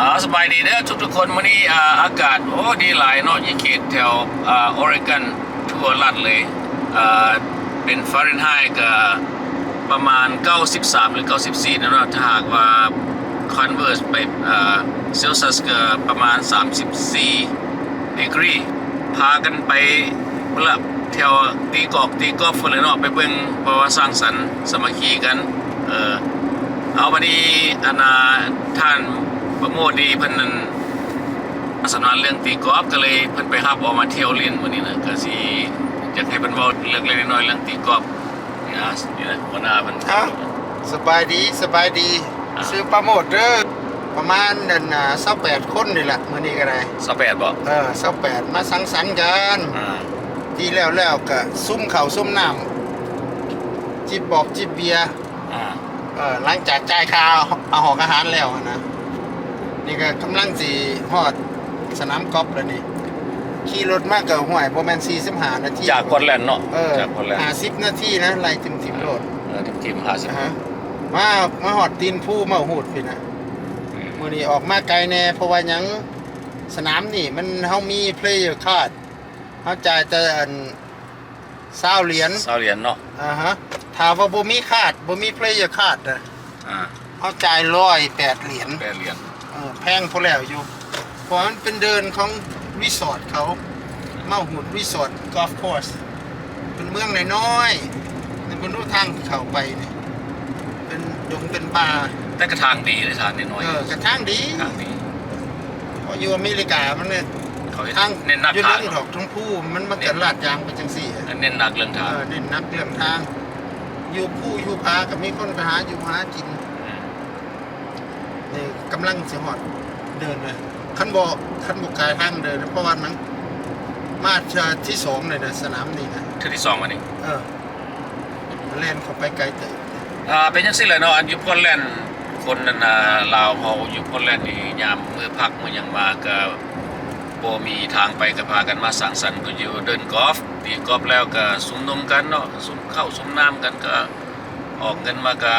ອ່າ ສະບາຍດີເດີທຸກໆຄົນ. ມື້ນີ້ ອ່າ ອາກາດ ໂອ້ ດີຫຼາຍເນາະ ຢູ່ເຂດແຖວ ອ່າ ໂອເຣກອນ ທົ່ວລັດເລີຍ. ອ່າ ເປັນຟາເຣນໄຮກະປະມານເກົ້າສິບສາມ ຫຼື ເກົ້າສິບສີ່ ເນາະ. ຖ້າຫາກວ່າຄອນເວີດໄປ ອ່າ ເຊລຊຽສກະປະມານສາມສິບສີ່ດີກຣີ. ພາກັນໄປພຸ້ນລະ ແຖວຕີກອກຕີກອບພຸ້ນແຫຼະເນາະ ໄປເບິ່ງ ເພາະວ່າສັງສັນສາມັກຄີກັນ. ເອີ ເອົາ ບັດນີ້ ອັນນ່າ ທ່ານປະໂມດດີເພິ່ນນັ້ນ ສຳນານເລື່ອງຕີກອບ ກໍເລີຍເພິ່ນໄປຮັບອອກມາທ່ຽວຫຼິ້ນມື້ນີ້ນະ. ກໍຊິຢາກໃຫ້ເພິ່ນເວົ້າເລັກໆນ້ອຍໆເລື່ອງຕີກອບນີ້ນະ ນີ້ນະ ຫົວໜ້າເພິ່ນ. ເອົ້າ ສະບາຍດີ ສະບາຍດີ. ອ່າ ຊື່ປະໂມດເດີ. ປະມານ ອັນນ່າ ຊາວແປດຄົນນີ້ແຫຼະ ມື້ນີ້ກໍໄດ້. ຊາວແປດບໍ? ເອີ ຊາວແປດ ມາສັງສັນກັນ. ອ່າ ທີ່ແລ້ວໆກໍຊຸມເຂົ້າຊຸມນ້ຳ ຈິບບອກຈິບເບຍ. ອ່າ ເອີ ຫຼັງຈາກຈ່າຍຄ່າອາຫອກອາຫານແລ້ວຫັ້ນນະ ນີ້ກໍກຳລັງຊິຮອດສະໜາມກອບແລ້ວນີ້. ຂີ່ລົດມາກໍ ຫ້ວຍ ບໍ່ແມ່ນສີ່ສິບຫ້ານາທີ ຈາກພອດແລນເນາະ. ເອີ ຈາກພອດແລນ ຫ້າສິບນາທີນະ ໄລ່ຖິ້ມໆໂລດ. ເອີ ຖິ້ມໆ ຫ້າສິບ ອ່າຮະ ມາ ມາຮອດຕີນພູເມົາຫູດພີ້ນະ. ອືມ ມື້ນີ້ອອກມາໄກແດ່ ເພາະວ່າຫຍັງ? ສະໜາມນີ້ມັນ ເຮົາມີເພລເຢີຄາດ ເຮົາຈ່າຍແຕ່ອັນ ຊາວຫຼຽນ ຊາວຫຼຽນເນາະ. ອ່າຮະ ຖ້າວ່າບໍ່ມີຄາດ ບໍ່ມີເພລເຢີຄາດນະ ອ່າ ເຮົາຈ່າຍຮ້ອຍແປດຫຼຽນ ແປດຫຼຽນ. ເອີ ແພງພໍແລ້ວຢູ່ ເພາະວ່າມັນເປັນເດີ່ນຂອງຣີສອດເຂົາ ເມົາຫູດຣີສອດກອບຄອສ ເປັນເມືອງນ້ອຍໆ. ແຕ່ເບິ່ງດູທາງເຂົ້າໄປນີ້ ເປັນດົງເປັນປ່າ ແຕ່ກະທາງດີເດ້ ທາງນ້ອຍໆ. ເອີ ກະທາງດີ ທາງດີ. ເພາະຢູ່ອາເມລິກາມັນ ເຂົາເຮັດ ທາງ ເນັ້ນໜັກ ຢູ່ເທິງ ທາງເນາະ ດອກ ເທິງພູ ມັນ ມັນກະ ເນັ້ນ ລາດຢາງໄປຈັ່ງຊີ້. ເນັ້ນໜັກເລື່ອງທາງ. ເອີ ເນັ້ນໜັກເລື່ອງທາງ ຢູ່ພູຢູ່ຜາກໍມີຄົນໄປຫາຢູ່ຫາກິນ. ອືມ ນີ້ກຳລັງຊິຮອດເດີ່ນເລີຍ ຄັນບໍ່ ຄັນບໍ່ກາຍທາງເດີ່ນ ເພາະວ່າມັນມາເທື່ອທີສອງເລີຍນະ ສະໜາມນີ້ນະ. ເທື່ອທີສອງວະນີ້? ເອີ ແລ່ນເຂົ້າໄປໄກເຕີບ. ອ່າ ເປັນຈັ່ງຊີ້ແຫຼະເນາະ ອັນຢູ່ພອດແລນ ຄົນນັ້ນນະ ລາວເຮົາຢູ່ພອດແລນນີ້ ຍາມມື້ພັກມື້ຫຍັງມາກະບໍ່ມີທາງໄປ ກະພາກັນມາສັງສັນ ກໍຢູ່ເດີ່ນກອບ ຕີກອບແລ້ວກະຊຸມນຸມກັນເນາະ ຊຸມເຂົ້າຊຸມນ້ຳກັນ ກະອອກເງິນມາ ກະ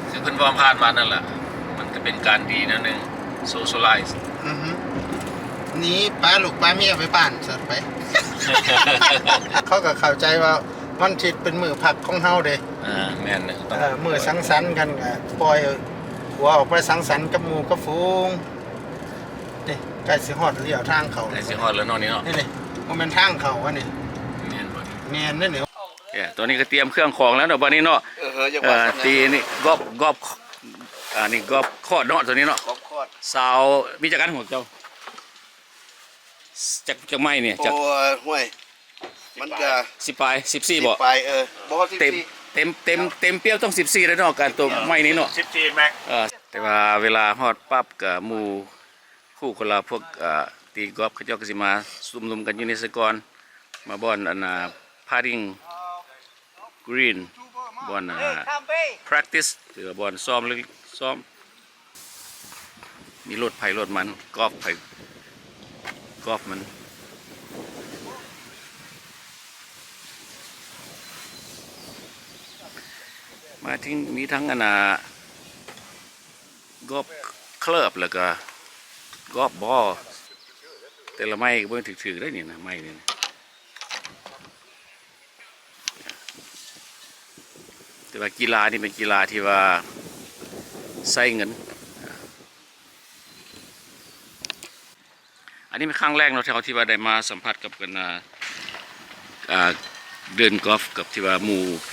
ຄືເພິ່ນເວົ້າຜ່ານມານັ້ນລະ ມັນກະເປັນການດີແນວໜຶ່ງ ໂຊຊຽລໄລ. ອືຮຶ ນີ້ ປາລູກປາເມຍໄປບ້ານຊັ້ນໄປ ເຂົາກະເຂົ້າໃຈວ່າ ວັນອາທິດເປັນມື້ພັກຂອງເຮົາເດ້. ອ່າ ແມ່ນເດ້ ເອີ ມື້ສັງສັນກັນກະປ່ອຍຜົວອອກໄປສັງສັນກັບໝູ່ກັບຝູງ. ນີ້ໃກ້ຊິຮອດລ້ຽວທາງເຂົ້າ ໃກ້ຊິຮອດແລ້ວເນາະນີ້ເນາະ. ນີ້ ນີ້ ບໍ່ແມ່ນທາງເຂົ້າອັນນີ້. ແມ່ນບໍ່? ແມ່ນເດ້ນີ້. ເອີ ຕອນນີ້ກະຕຽມເຄື່ອງຂອງແລ້ວເນາະ ບັດນີ້ເນາະ. ເອີ ເອີ ຕີນີ້ກອບ ກອບ ອ່າ ນີ້ກອບຄອດເນາະ ໂຕນີ້ເນາະ ກອບຄອດ. ສາວ ມີຈັກອັນຂອງເຈົ້າ? ຈັກ ຈັກໄມ້ນີ້? ຈັກ ໂອ້ຍ ຫ້ວຍ ມັນກະ ສິບປາຍ ສິບສີ່ບໍ? ສິບປາຍ ເອີ ບໍ່ຮອດສິບສີ່ ເຕັມ ເຕັມ ເຕັມ ເຕັມປຽບຕ້ອງສິບສີ່ແລ້ວເນາະ ການໂຕໄມ້ນີ້ເນາະ ສິບສີ່ແມັກ. ເອີ ແຕ່ວ່າເວລາຮອດປັບກະໝູ່ຄູ່ຄົນລາວ ພວກ ເອີ ຕີກອບ ເຂົາເຈົ້າກະຊິມາຊຸມນຸມກັນຢູ່ນີ້ຊະກ່ອນ ມາບ່ອນອັນນ່າ Putting Green ບ່ອນ ອ່າ practice ຫຼືວ່າບ່ອນຊ້ອມ ຊ້ອມ ມີລົດໃຜລົດມັນ ກອບໃຜກອບມັນ. ມາເຖິງ ມີທັງອັນນ່າ ກອບເຄີບ ແລ້ວກະກອບບອລ ແຕ່ລະໄມ້ກະບໍ່ຖືກໆເດ້ນີ້ນະ ໄມ້ນີ້ນະ. ແຕ່ວ່າກິລານີ້ເປັນກິລາທີ່ວ່າໃຊ້ເງິນ. ອັນນີ້ເປັນຄັ້ງແລກເນາະ ທີ່ເຮົາ ທີ່ວ່າໄດ້ມາສຳຜັດກັບກັນ ອ່າ ອ່າ ເດີ່ນກອບ ກັບທີ່ວ່າໝູ່ເພ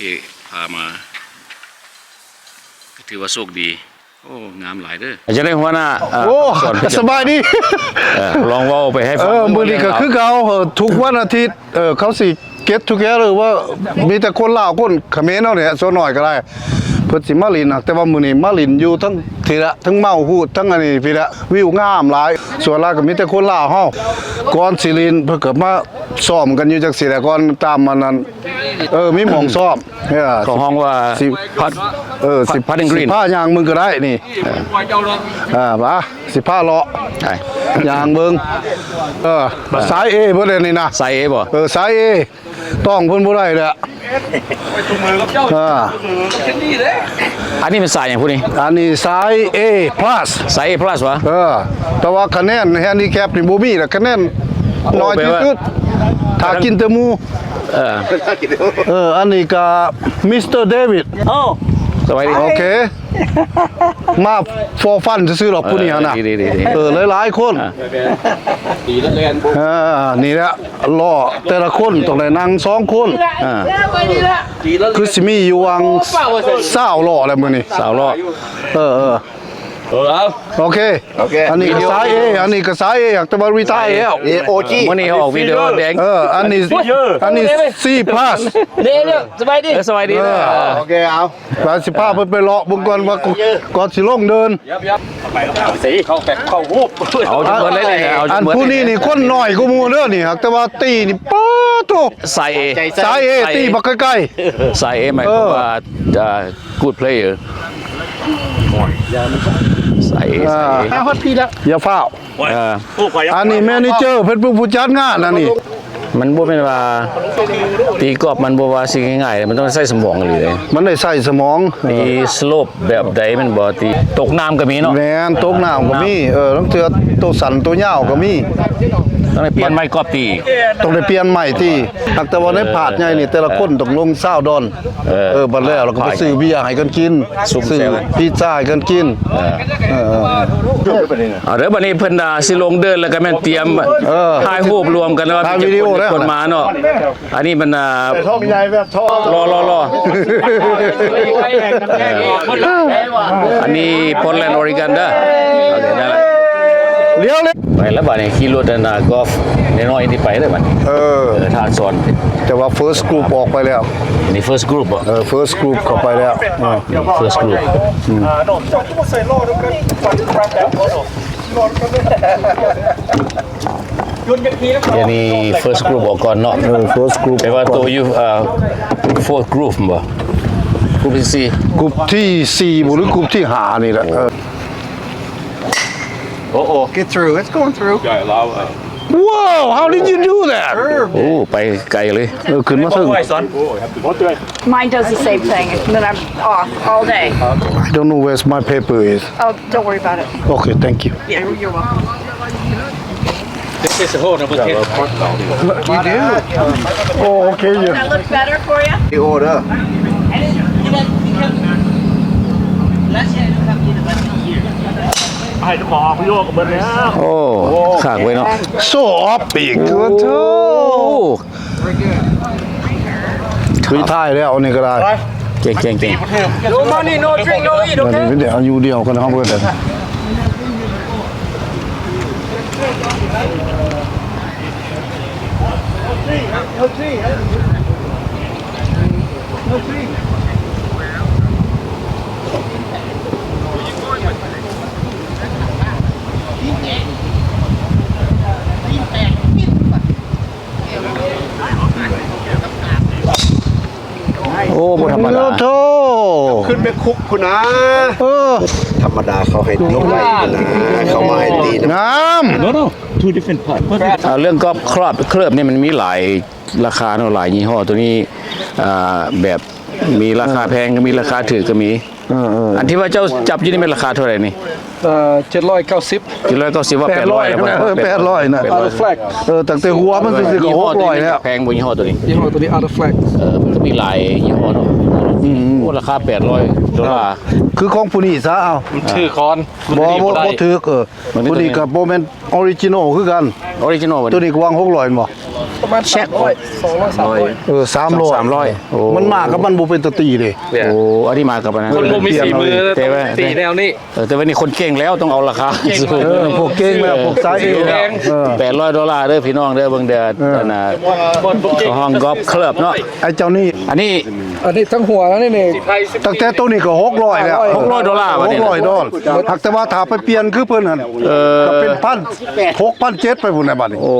ພາມາ ກະຖືວ່າໂຊກດີ. ໂອ້ ງາມຫຼາຍເດີ. ຈັ່ງໃດຫົວໜ້າ ເອີ ໂອ້ ສະບາຍດີ. ເອີ ລອງເວົ້າໄປໃຫ້ຟັງ. ເອີ ມື້ນີ້ກະຄືເກົ່າ ເອີ ທຸກວັນອາທິດ ເອີ ເຂົາຊິ get together ວ່າມີແຕ່ຄົນລາວ ຄົນຂະເໝນເຮົານີ້ແຫຼະ ສ່ວນໜ້ອຍກໍໄດ້ ເພິ່ນຊິມາຫຼິ້ນ. ແຕ່ວ່າມື້ນີ້ມາຫຼິ້ນຢູ່ທັງພີ້ລະ ທັງເມົາຫູດ ທັງອັນນີ້ພີ້ລະ ວິວງາມຫຼາຍ. ສ່ວນຫຼາຍກໍມີແຕ່ຄົນລາວເຮົາ ກ່ອນຊິຫຼິ້ນເພິ່ນກໍມາຊ້ອມກັນຢູ່ຈັ່ງຊີ້ແຫຼະ ກ່ອນຕາມອັນນັ້ນ. ເອີ ມີໝ່ອງຊ້ອມ ເອີ ເຂົາຮ້ອງວ່າ ຊິ ພັດ ເອີ ຊິ Putting Green ຊິພາຍ່າງເບິ່ງກໍໄດ້ນີ້. ເອີ ອ່າ ມາ ຊິພາເລາະ ໄປ ຍ່າງເບິ່ງ. ເອີ ສາຍເອເບິດເລີຍນີ້ນະ ສາຍເອບໍ? ເອີ ສາຍເອ ຕ້ອງເພິ່ນບໍ່ໄດ້ແຫຼະ. ອ່າ ອັນນີ້ແມ່ນສາຍຫຍັງຜູ້ນີ້? ອັນນີ້ສາຍ A plus ສາຍ A plus ຫວາ? ເອີ ແຕ່ວ່າຄະແນນແຮນດີແຄັບນີ້ບໍ່ມີລະ ຄະແນນ ໂອ້ ນ້ອຍທີ່ສຸດ ຖ້າກິນແຕ່ໝູ່. ເອີ ເອີ ອັນນີ້ກະມິສເຕີເດວິດ. ໂອ້ ສະບາຍດີ. ໂອເຄ ມາ for fun ຊື່ໆດອກ ຜູ້ນີ້ຫັ້ນນະ. ເອີ ຫຼາຍໆຄົນ. ອ່າ ນີ້ແຫຼະ ລໍ້ແຕ່ລະຄົນຕ້ອງໄດ້ນັ່ງສອງຄົນ. ອ່າ ຄືຊິມີຢູ່ຫວ່າງຊາວລໍ້ແຫຼະມື້ນີ້ ຊາວລໍ້. ເອີ ເອີ ເອີ ເອົາ ໂອເຄ ໂອເຄ ອັນນີ້ກະສາຍ A ອັນນີ້ກະສາຍ A ແຕ່ວ່າຣີໄທຍາແລ້ວ ໂອຈີ ມື້ນີ້ອອກວິດີໂອແດງ. ເອີ ອັນນີ້ ອັນນີ້ C plus. ເດ້ ສະບາຍດີ ເອີ ສະບາຍດີເດີ. ເອີ ໂອເຄ ເອົາ ວ່າຊິພາເພິ່ນໄປເລາະເບິ່ງກ່ອນວ່າ ກ່ອນຊິລົງເດີ່ນ. ເຂົ້າແບບເຂົ້າຮູບ ເອົາຈົນເບິດເລີຍນີ້ ເອົາຈົນເບິດ. ອັນຜູ້ນີ້ນີ້ຄົນນ້ອຍກວ່າໝູ່ເດີນີ້ ຫາກແຕ່ວ່າຕີນີ້ ປາໂທ້ ສາຍ A ສາຍ A ຕີບັກໄກໆ ສາຍ A ໝາຍຄວາມວ່າ ເອີ ອ່າ good player ສາຍ A ສາຍ A ອ່າ ຮອດພີ້ແລ້ວ ຢ່າຟ້າວ. ເອີ ອັນນີ້ແມເນເຈີ ເພິ່ນເປັນຜູ້ຈັດງານອັນນີ້. ມັນບໍ່ແມ່ນວ່າຕີກອບ ມັນບໍ່ວ່າສິ່ງງ່າຍໆ ມັນຕ້ອງໃຊ້ສະໝອງອີ່ຫຼີເດ້. ມັນໄດ້ໃຊ້ສະໝອງ ເອີ ຕີສະໂລບແບບໃດ ແມ່ນບໍ່? ຕີຕົກນ້ຳກໍມີເນາະ. ແມ່ນ ຕົກນ້ຳກໍມີ. ອ່າ ເອີ ລາງເທື່ອໂຕສັ້ນໂຕຍາວກໍມີ. ຕ້ອງໄດ້ປ່ຽນໄມ້ກອບຕີ ຕ້ອງໄດ້ປ່ຽນໄມ້ຕີ. ຫາກແຕ່ວ່າໃນພາດໃຫຍ່ນີ້ ເອີ ແຕ່ລະຄົນຕ້ອງລົງຊາວດອນ. ເອີ ເອີ ບັດແລ້ວ ແລ້ວກໍໄປຊື້ເບຍໃຫ້ກັນກິນ ຊຸມ ຊື້ພິຊາໃຫ້ກັນກິນ. ເອີ ເອີ ເອີ ເອົາເດີ ບັດນີ້ເພິ່ນ ອ່າ ຊິລົງເດີ່ນ ແລ້ວກໍແມ່ນຕຽມ ເອີ ຖ່າຍຮູບລວມກັນ ແລ້ວວ່າມີຈັກຄົນ ຈັກຄົນມາເນາະ. ອັນນີ້ມັນ ອ່າ ໃສ່ທ້ອງໃຫຍ່ແບບທ້ອງ ລໍໆໆ ເອີ ອັນນີ້ Portland Oregon ເດີ. ໂອເຄ ນັ້ນແຫຼະ ລ້ຽວເລີຍ ໄປແລ້ວບັດນີ້ ຂີ່ລົດອັນນ່າ ກອຟນ້ອຍໆນີ້ໄປເດີບັດນີ້. ເອີ ເອີ ທ່ານສອນ ແຕ່ວ່າ first group ອອກໄປແລ້ວ. ອັນນີ້ first group ບໍ່? ເອີ first group ເຂົ້າໄປແລ້ວ. ເອີ first group ອືມ ດຽວນີ້ first group ອອກກ່ອນເນາະ. ເອີ first group ແປວ່າໂຕຢູ່ ອ່າ fourth group ບໍ່? group ທີສີ່ group ທີສີ່ບໍ່ ຫຼື group ທີຫ້ານີ້ແຫຼະ. ໂອ້ ເອີ Oh, oh. Get through. It's going through. Yeah, allow, uh, Whoa, how did you do that? Curve. ໂອ້ ໄປໄກເລີຍ. ເອີ ຂຶ້ນມາເຖິງ. Mine does the same thing, and then I'm off all day. I don't know where my paper is. Oh, don't worry about it. Okay, thank you. Yeah, you're welcome. This is a whole number ten. You do? Oh, okay, yeah. That look better for you? The order. ໃຫ້ເຈົ້າຂອງເອົາໄປໂຍກກັບເບິດແລ້ວ. ໂອ້ ຄັກເວີຍເນາະ. ໂຊອອບປີກ ໂອ້ ໂທ້. ສຸດທ້າຍແລ້ວ ອັນນີ້ກໍໄດ້. ເກັ່ງໆໆ. No money, no drink, no eat, okay? ອັນນີ້ເປັນແນວຢູ່ດຽວກັນເຮົາເບິດເລີຍ. No drink, no drink. ໂອ້ ບໍ່ທຳມະດາ. ໂອ້ໂທ້ ຂຶ້ນໄປຄຸກພຸ້ນນາ. ເອີ ທຳມະດາເຂົາໃຫ້ຕີໄວພຸ້ນນາ ເຂົາມາໃຫ້ຕີນຳ. ງາມ. No, no, two different parts. ອ່າ ເລື່ອງກອບຄຣອບ ເຄີບນີ້ມັນມີຫຼາຍລາຄາເນາະ ຫຼາຍຍີ່ຫໍ້. ໂຕນີ້ ອ່າ ແບບມີລາຄາແພງກໍມີ ລາຄາຖືກກໍມີ. ເອີໆ ອັນທີ່ວ່າເຈົ້າຈັບຢູ່ນີ້ແມ່ນລາຄາເທົ່າໃດນີ້? ເອີ ເຈັດຮ້ອຍເກົ້າສິບ. ເຈັດຮ້ອຍເກົ້າສິບວ່າ ແປດຮ້ອຍ ແປດຮ້ອຍນະ. Out of flag. ເອີ ຕັ້ງແຕ່ຫົວມັນຊື່ໆກໍຫົກຮ້ອຍແລ້ວ. ຍີ່ຫໍ້ໂຕນີ້ແພງບໍ່? ຍີ່ຫໍ້ໂຕນີ້ Out of flag. ເອີ ມັນກໍມີຫຼາຍຍີ່ຫໍ້ເນາະ. ອືມ ໂອ້ ລາຄາແປດຮ້ອຍໂດລາ ຄືຂອງຜູ້ນີ້ຊະ. ເອົ້າ ມັນຖືກກ່ອນ. ບໍ່ ບໍ່ຖືກ. ເອີ ຜູ້ນີ້ກໍບໍ່ແມ່ນ original ຄືກັນ. Original ໂຕນີ້ກະຫວ່າງຫົກຮ້ອຍແມ່ນບໍ່? ປະມານສາມຮ້ອຍ ສອງຮ້ອຍ ສາມຮ້ອຍ. ເອີ ສາມຮ້ອຍ ສາມຮ້ອຍ. ໂອ້ ມັນມາກັບມັນບໍ່ເປັນຕາຕີເດ້. ໂອ້ ອັນນີ້ມາກັບອັນນັ້ນ. ຄົນບໍ່ມີສີມື ຕ້ອງໄດ້ຕີແນວນີ້. ເອີ ແຕ່ວ່ານີ້ຄົນເກັ່ງແລ້ວ ຕ້ອງເອົາລາຄາສູງ. ເອີ ພວກເກັ່ງແລ້ວ ພວກສາຍເອແລ້ວ. ເອີ ແປດຮ້ອຍໂດລາເດີພີ່ນ້ອງເດີ ເບິ່ງເດີ. ເອີ ອັນນ່າ ເຂົາຮ້ອງ golf club ເນາະ. ໄອ້ເຈົ້ານີ້ ອັນນີ້ ອັນນີ້ທັງຫົວແລ້ວນີ້ ນີ້ ຕັ້ງແຕ່ໂຕນີ້ກໍຫົກຮ້ອຍແລ້ວ. ຫົກຮ້ອຍໂດລາ ຫົກຮ້ອຍໂດລາ. ຫາກແຕ່ວ່າຖ້າໄປປ່ຽນຄືເພິ່ນຫັ້ນ ເອີ ກໍເປັນພັນ ຫົກພັນເຈັດໄປພຸ້ນແຫຼະບັດນີ້. ໂອ້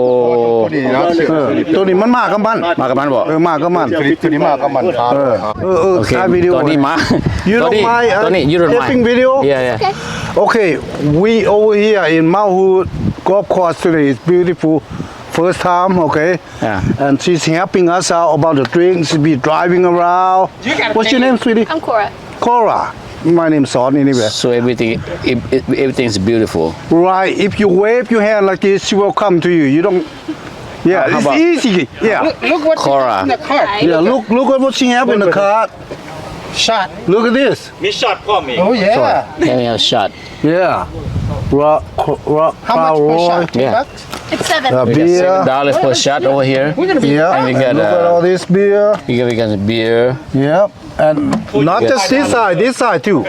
ໂຕນີ້ນະ ເອີ ໂຕນີ້ມັນມາກັບມັນ. ມາກັບມັນບໍ່? ເອີ ມາກັບມັນ. ໂຕນີ້ ໂຕນີ້ມາກັບມັນ. ເອີ ເອີ ເອີ ໂອເຄ ຖ່າຍວິດີໂອ. ໂຕນີ້ມາ You don't mind, uh, taking video? Yeah, yeah. Okay, we over here in Mount Hood Golf Course today. It's beautiful. First time, okay. Yeah. And she's helping us out about the drinks. We driving around. What's your name, sweetie? I'm Cora. Cora. My name's Son anyway. So everything, ev- ev- everything's beautiful. Right. If you wave your hand like this, she will come to you. You don't. Yeah, it's easy. Yeah. Look, look what she Cora. Have in the cart. Yeah, look, look at what she have in the cart. Shot. Look at this. ມີ shot ພ້ອມອີກ. Oh yeah. Shot. Yeah, yeah, shot. Yeah. Rock, rock, How much per shot? Ten bucks? It's seven. Uh, We got beer. Seven dollars per shot over here. We're gonna be Yeah. And we got, Look at uh, all this beer. We got, we got beer. Yep. And not just this side, this side too.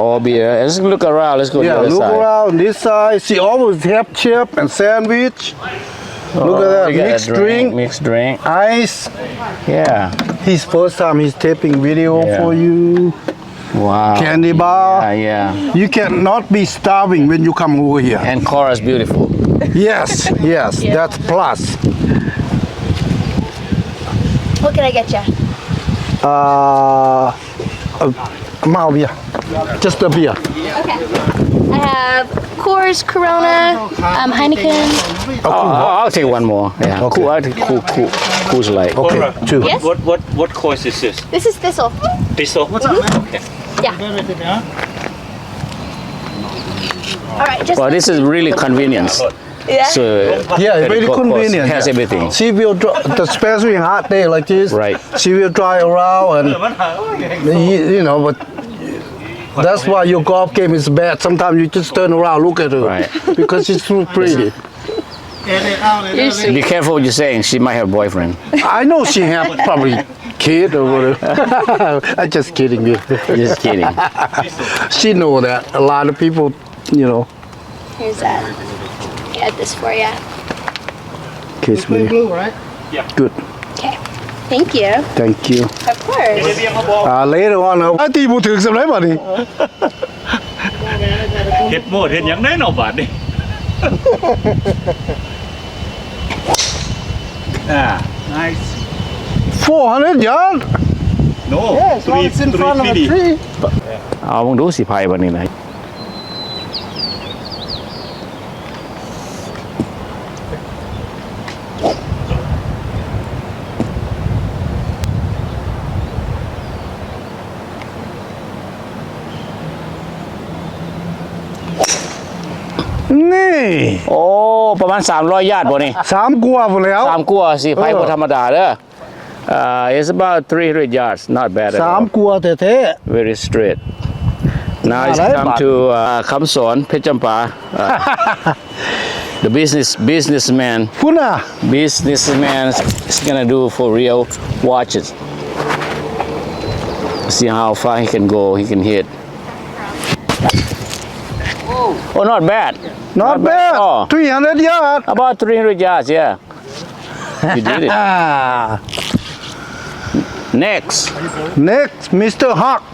All beer. Let's look around. Let's go to the Yeah, other look side. Around this side. See, always have chip and sandwich. Look at Oh, that. We got a Mixed drink, drink. Mixed drink. Ice. Yeah. His first time he's taping video Yeah. For you. Wow. Candy bar. Yeah, yeah. You cannot be starving when you come over here. And Cora's beautiful. Yes, yes, Yeah. That's plus. What can I get you? Uh, a mild beer. Just a beer. Okay. I have Coors, Corona, um, Heineken. Oh, I'll, I'll take one more. Yeah. Okay. Cool, I think cool, cool, cool's like. Okay, two. Yes? What, what, what Coors is this? This is Thistle. Thistle? What's up, man? Okay. Yeah. All right, just Well, this is really convenience. Yeah. So, Yeah, very very good course. Convenient. It has Yeah. Everything. She will dri- especially in hot day like this. Right. She will drive around and you, you know, but that's why your golf game is bad. Sometimes you just turn around, look at her Right. Because she's too pretty. Be careful what you're saying. She might have a boyfriend. I know she have probably kid or whatever. I'm just kidding you. Just kidding. She know that a lot of people, you know. Here's that. Get this for you. Kiss me. Blue, right? Good. Okay. Thank you. Thank you. Of course. ອ່າ later on ເອົາ ອາ ຕີບໍ່ຖືກສ່ຳໃດບາດນີ້ ເຮັດໂມດເຮັດຫຍັງໄດ້ເນາະບາດນີ້ ອ່າ nice. Four hundred yard? No. Yes, three, once in three front of a fifty. Tree. ເອົາເບິ່ງດູຊິໄພບາດນີ້ນະ. ນີ້ ໂອ້ ປະມານສາມຮ້ອຍຢາດບໍ່ນີ້? ສາມກວ່າພຸ້ນແລ້ວ ສາມກວ່າຊິ ໄພບໍ່ທຳມະດາເດີ. Uh, it's about three hundred yards, not bad at all. ສາມກວ່າແທ້ໆ Very straight. Now it's come to, uh, ຄຳສອນ ເພັດຈຳປາ uh, the business, businessman. ພຸ້ນນະ Businessman is gonna do for real. Watch it. See how far he can go, he can hit. Oh, not bad. Not bad. Three hundred yards. About three hundred yards, yeah. You did it. Next. Next, Mister Hawk.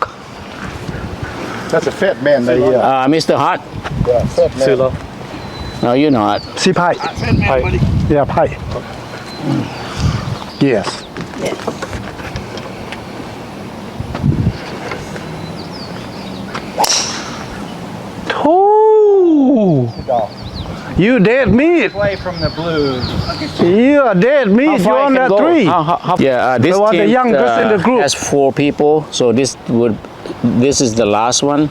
That's a fat man right here. Uh, Mister Hawk. Yeah, fat man. No, you're not. ຊິໄພ Yeah, ໄພ Yes. Two. You dead meat. Play from the blue. You are dead meat. You're on the three. How far you can go? How, how, how, yeah, uh, this team, uh, has four people, so this would, this is the last one,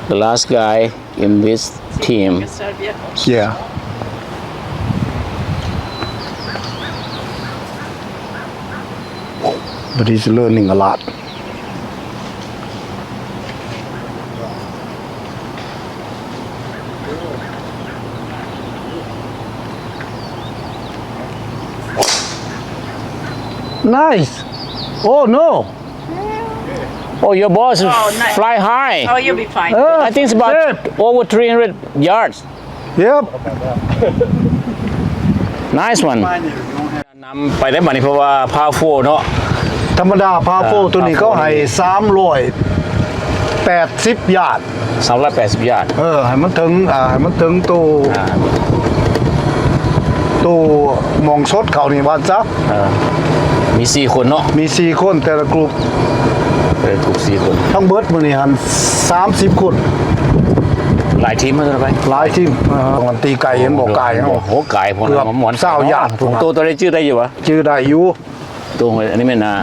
the last guy in this team. Yeah. But he's learning a lot. Nice. Oh no. Oh, your ball is fly high. Oh, you'll be fine. I think it's about over three hundred yards. Yep. Nice one. ນຳໄປໄດ້ບັດນີ້ ເພາະວ່າ par four ເນາະ ທຳມະດາ par four ຕົວນີ້ເຂົາໃຫ້ສາມຮ້ອຍແປດສິບຢາດ ສາມຮ້ອຍແປດສິບຢາດ ເອີ ໃຫ້ມັນເຖິງ ອ່າ ໃຫ້ມັນເຖິງໂຕ ໂຕໝ່ອງຊົດເຂົານີ້ວ່າຊະ ເອີ ມີສີ່ຄົນເນາະ ມີສີ່ຄົນແຕ່ລະກຸ່ມ ເອີ ກຸ່ມສີ່ຄົນ ທັງເບິດມື້ນີ້ຫັ້ນສາມສິບຄົນ. ຫຼາຍທີມເຮົາໄປ ຫຼາຍທີມ ເອີ ຕ້ອງກັນຕີໄກ ເຫັນບໍ່ ກາຍເຮົາ ໂອ້ ກາຍພວກນັ້ນ ໝອນຊາວຍາດ ຂອງໂຕ ໂຕໄດ້ຈື່ໄດ້ຢູ່ຫວະ? ຈື່ໄດ້ຢູ່ ໂຕ ອັນນີ້ແມ່ນ ອ່າ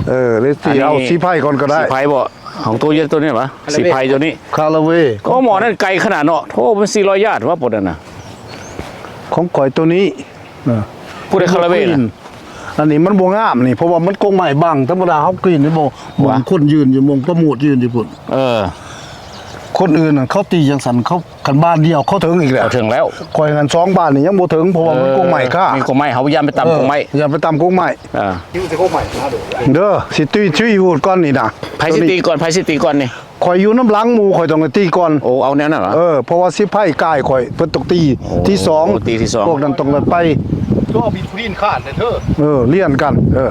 ເອີ ເລີຍຕີເອົາສີໄພກ່ອນກໍໄດ້ ສີໄພບໍ່? ຂອງໂຕເຢັນໂຕນີ້ຫວະ? ສີໄພໂຕນີ້ ຄາລາເວ ໂອ້ ໝໍນັ້ນໄກຂະໜາດເນາະ ໂອ້ ມັນສີ່ຮ້ອຍຍາດຫວະ ປານນັ້ນນະ ຂອງຂ້ອຍໂຕນີ້ ເອີ ຜູ້ໃດຄາລາເວນະ? ອັນນີ້ມັນບໍ່ງາມນີ້ ເພາະວ່າມັນກົກໄມ້ບັງ ທຳມະດາເຮົາກຣີນນີ້ບໍ່ ໝ່ອງຄົນຢືນຢູ່ ໝ່ອງປະໂມດຢືນຢູ່ພຸ້ນ ເອີ ຄົນອື່ນນັ້ນເຂົາຕີຈັ່ງຊັ້ນ ເຂົາ ຄັນບານດຽວເຂົາເຖິງອີກແລ້ວ ເຂົາເຖິງແລ້ວ ຂ້ອຍຫັ້ນສອງບານນີ້ຍັງບໍ່ເຖິງ ເພາະວ່າມັນກົກໄມ້ຄາ ມີກົກໄມ້ ເຮົາຢ້ານໄປຕຳກົກໄມ້ ເອີ ຢ່າໄປຕຳກົກໄມ້ ເອີ ຕີກ່ອນໃໝ່ນະ ເດີ ຊິຕີ ຕີຫູດກ່ອນນີ້ນະ ໃຜຊິຕີກ່ອນ ໃຜຊິຕີກ່ອນນີ້? ຂ້ອຍຢູ່ນຳຫຼັງໝູ່ ຂ້ອຍຕ້ອງໄດ້ຕີກ່ອນ ໂອ້ ເອົາແນວນັ້ນຫວະ? ເອີ ເພາະວ່າຊິໄພກາຍຂ້ອຍ ເພິ່ນຕ້ອງຕີ ໂອ້ ທີສອງ ໂອ້ ຕີທີສອງ ພວກນັ້ນຕ້ອງໄດ້ໄປ ໂຕເອົາບິດຜູ້ດິນຂາດແທ້ເທີ ເອີ ລຽນກັນ ເອີ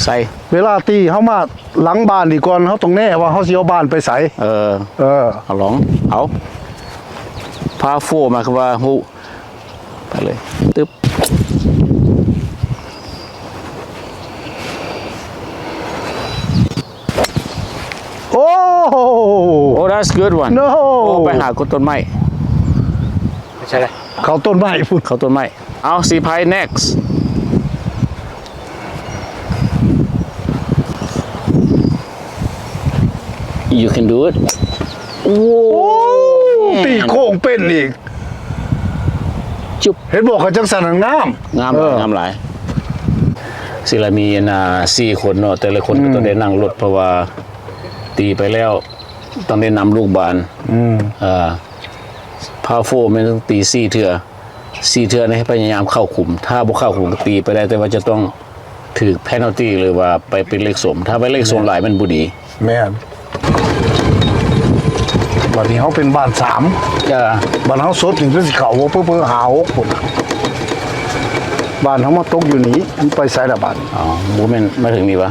ໃສ່ ເວລາຕີເຮົາມາຫຼັງບ້ານນີ້ກ່ອນ ເຮົາຕ້ອງແນ່ວ່າເຮົາຊິເອົາບ້ານໄປໃສ ເອີ ເອີ ເອົາລອງ ເອົາ ພາໂຟມາ ຄືວ່າຮູ້ ໄປເລີຍ ຕຶບ ໂອ້ ໂອ້ that's good one no ໂອ້ ໄປຫາກົດຕົ້ນໄມ້ ໄປໃສລະ? ເຂົ້າຕົ້ນໄມ້ພຸ້ນ ເຂົ້າຕົ້ນໄມ້ ເອົາ ສີໄພ next you can do it ໂອ້ ໂອ້ ແມ່ນ ຕີໂຄ້ງເປັນອີກ ຈຸບ ເຫັນບໍ່ ເຂົາຈັກສັນງາມ ງາມຫຼາຍ ເອີ ງາມຫຼາຍ ຊິລະມີອັນນ່າ ສີ່ຄົນເນາະ ແຕ່ລະຄົນກໍ ອືມ ຕ້ອງໄດ້ນັ່ງລົດ ເພາະວ່າຕີໄປແລ້ວ ຕ້ອງໄດ້ນຳລູກບານ ອືມ ເອີ ພາໂຟແມ່ນຕ້ອງຕີສີ່ເທື່ອ ສີ່ເທື່ອໃຫ້ພະຍາຍາມເຂົ້າຂຸມ ຖ້າບໍ່ເຂົ້າຂຸມກໍຕີໄປໄດ້ ແຕ່ວ່າຈະຕ້ອງຖືກ penalty ຫຼືວ່າໄປເປັນເລກສົມ ຖ້າໄປເລກສົມຫຼາຍມັນບໍ່ດີ ແມ່ນ ບັດນີ້ເຮົາເປັນບ້ານສາມ ເອີ ບ້ານເຮົາສົດນີ້ຄືຊິເຂົ້າບໍ່ ເພີ້ໆ ຫ້າຫົກພຸ້ນ ບ້ານເຮົາມາຕົກຢູ່ນີ້ ມັນໄປໃສລະບາດນີ້ ອໍ ບໍ່ແມ່ນມາເຖິງນີ້ຫວາ?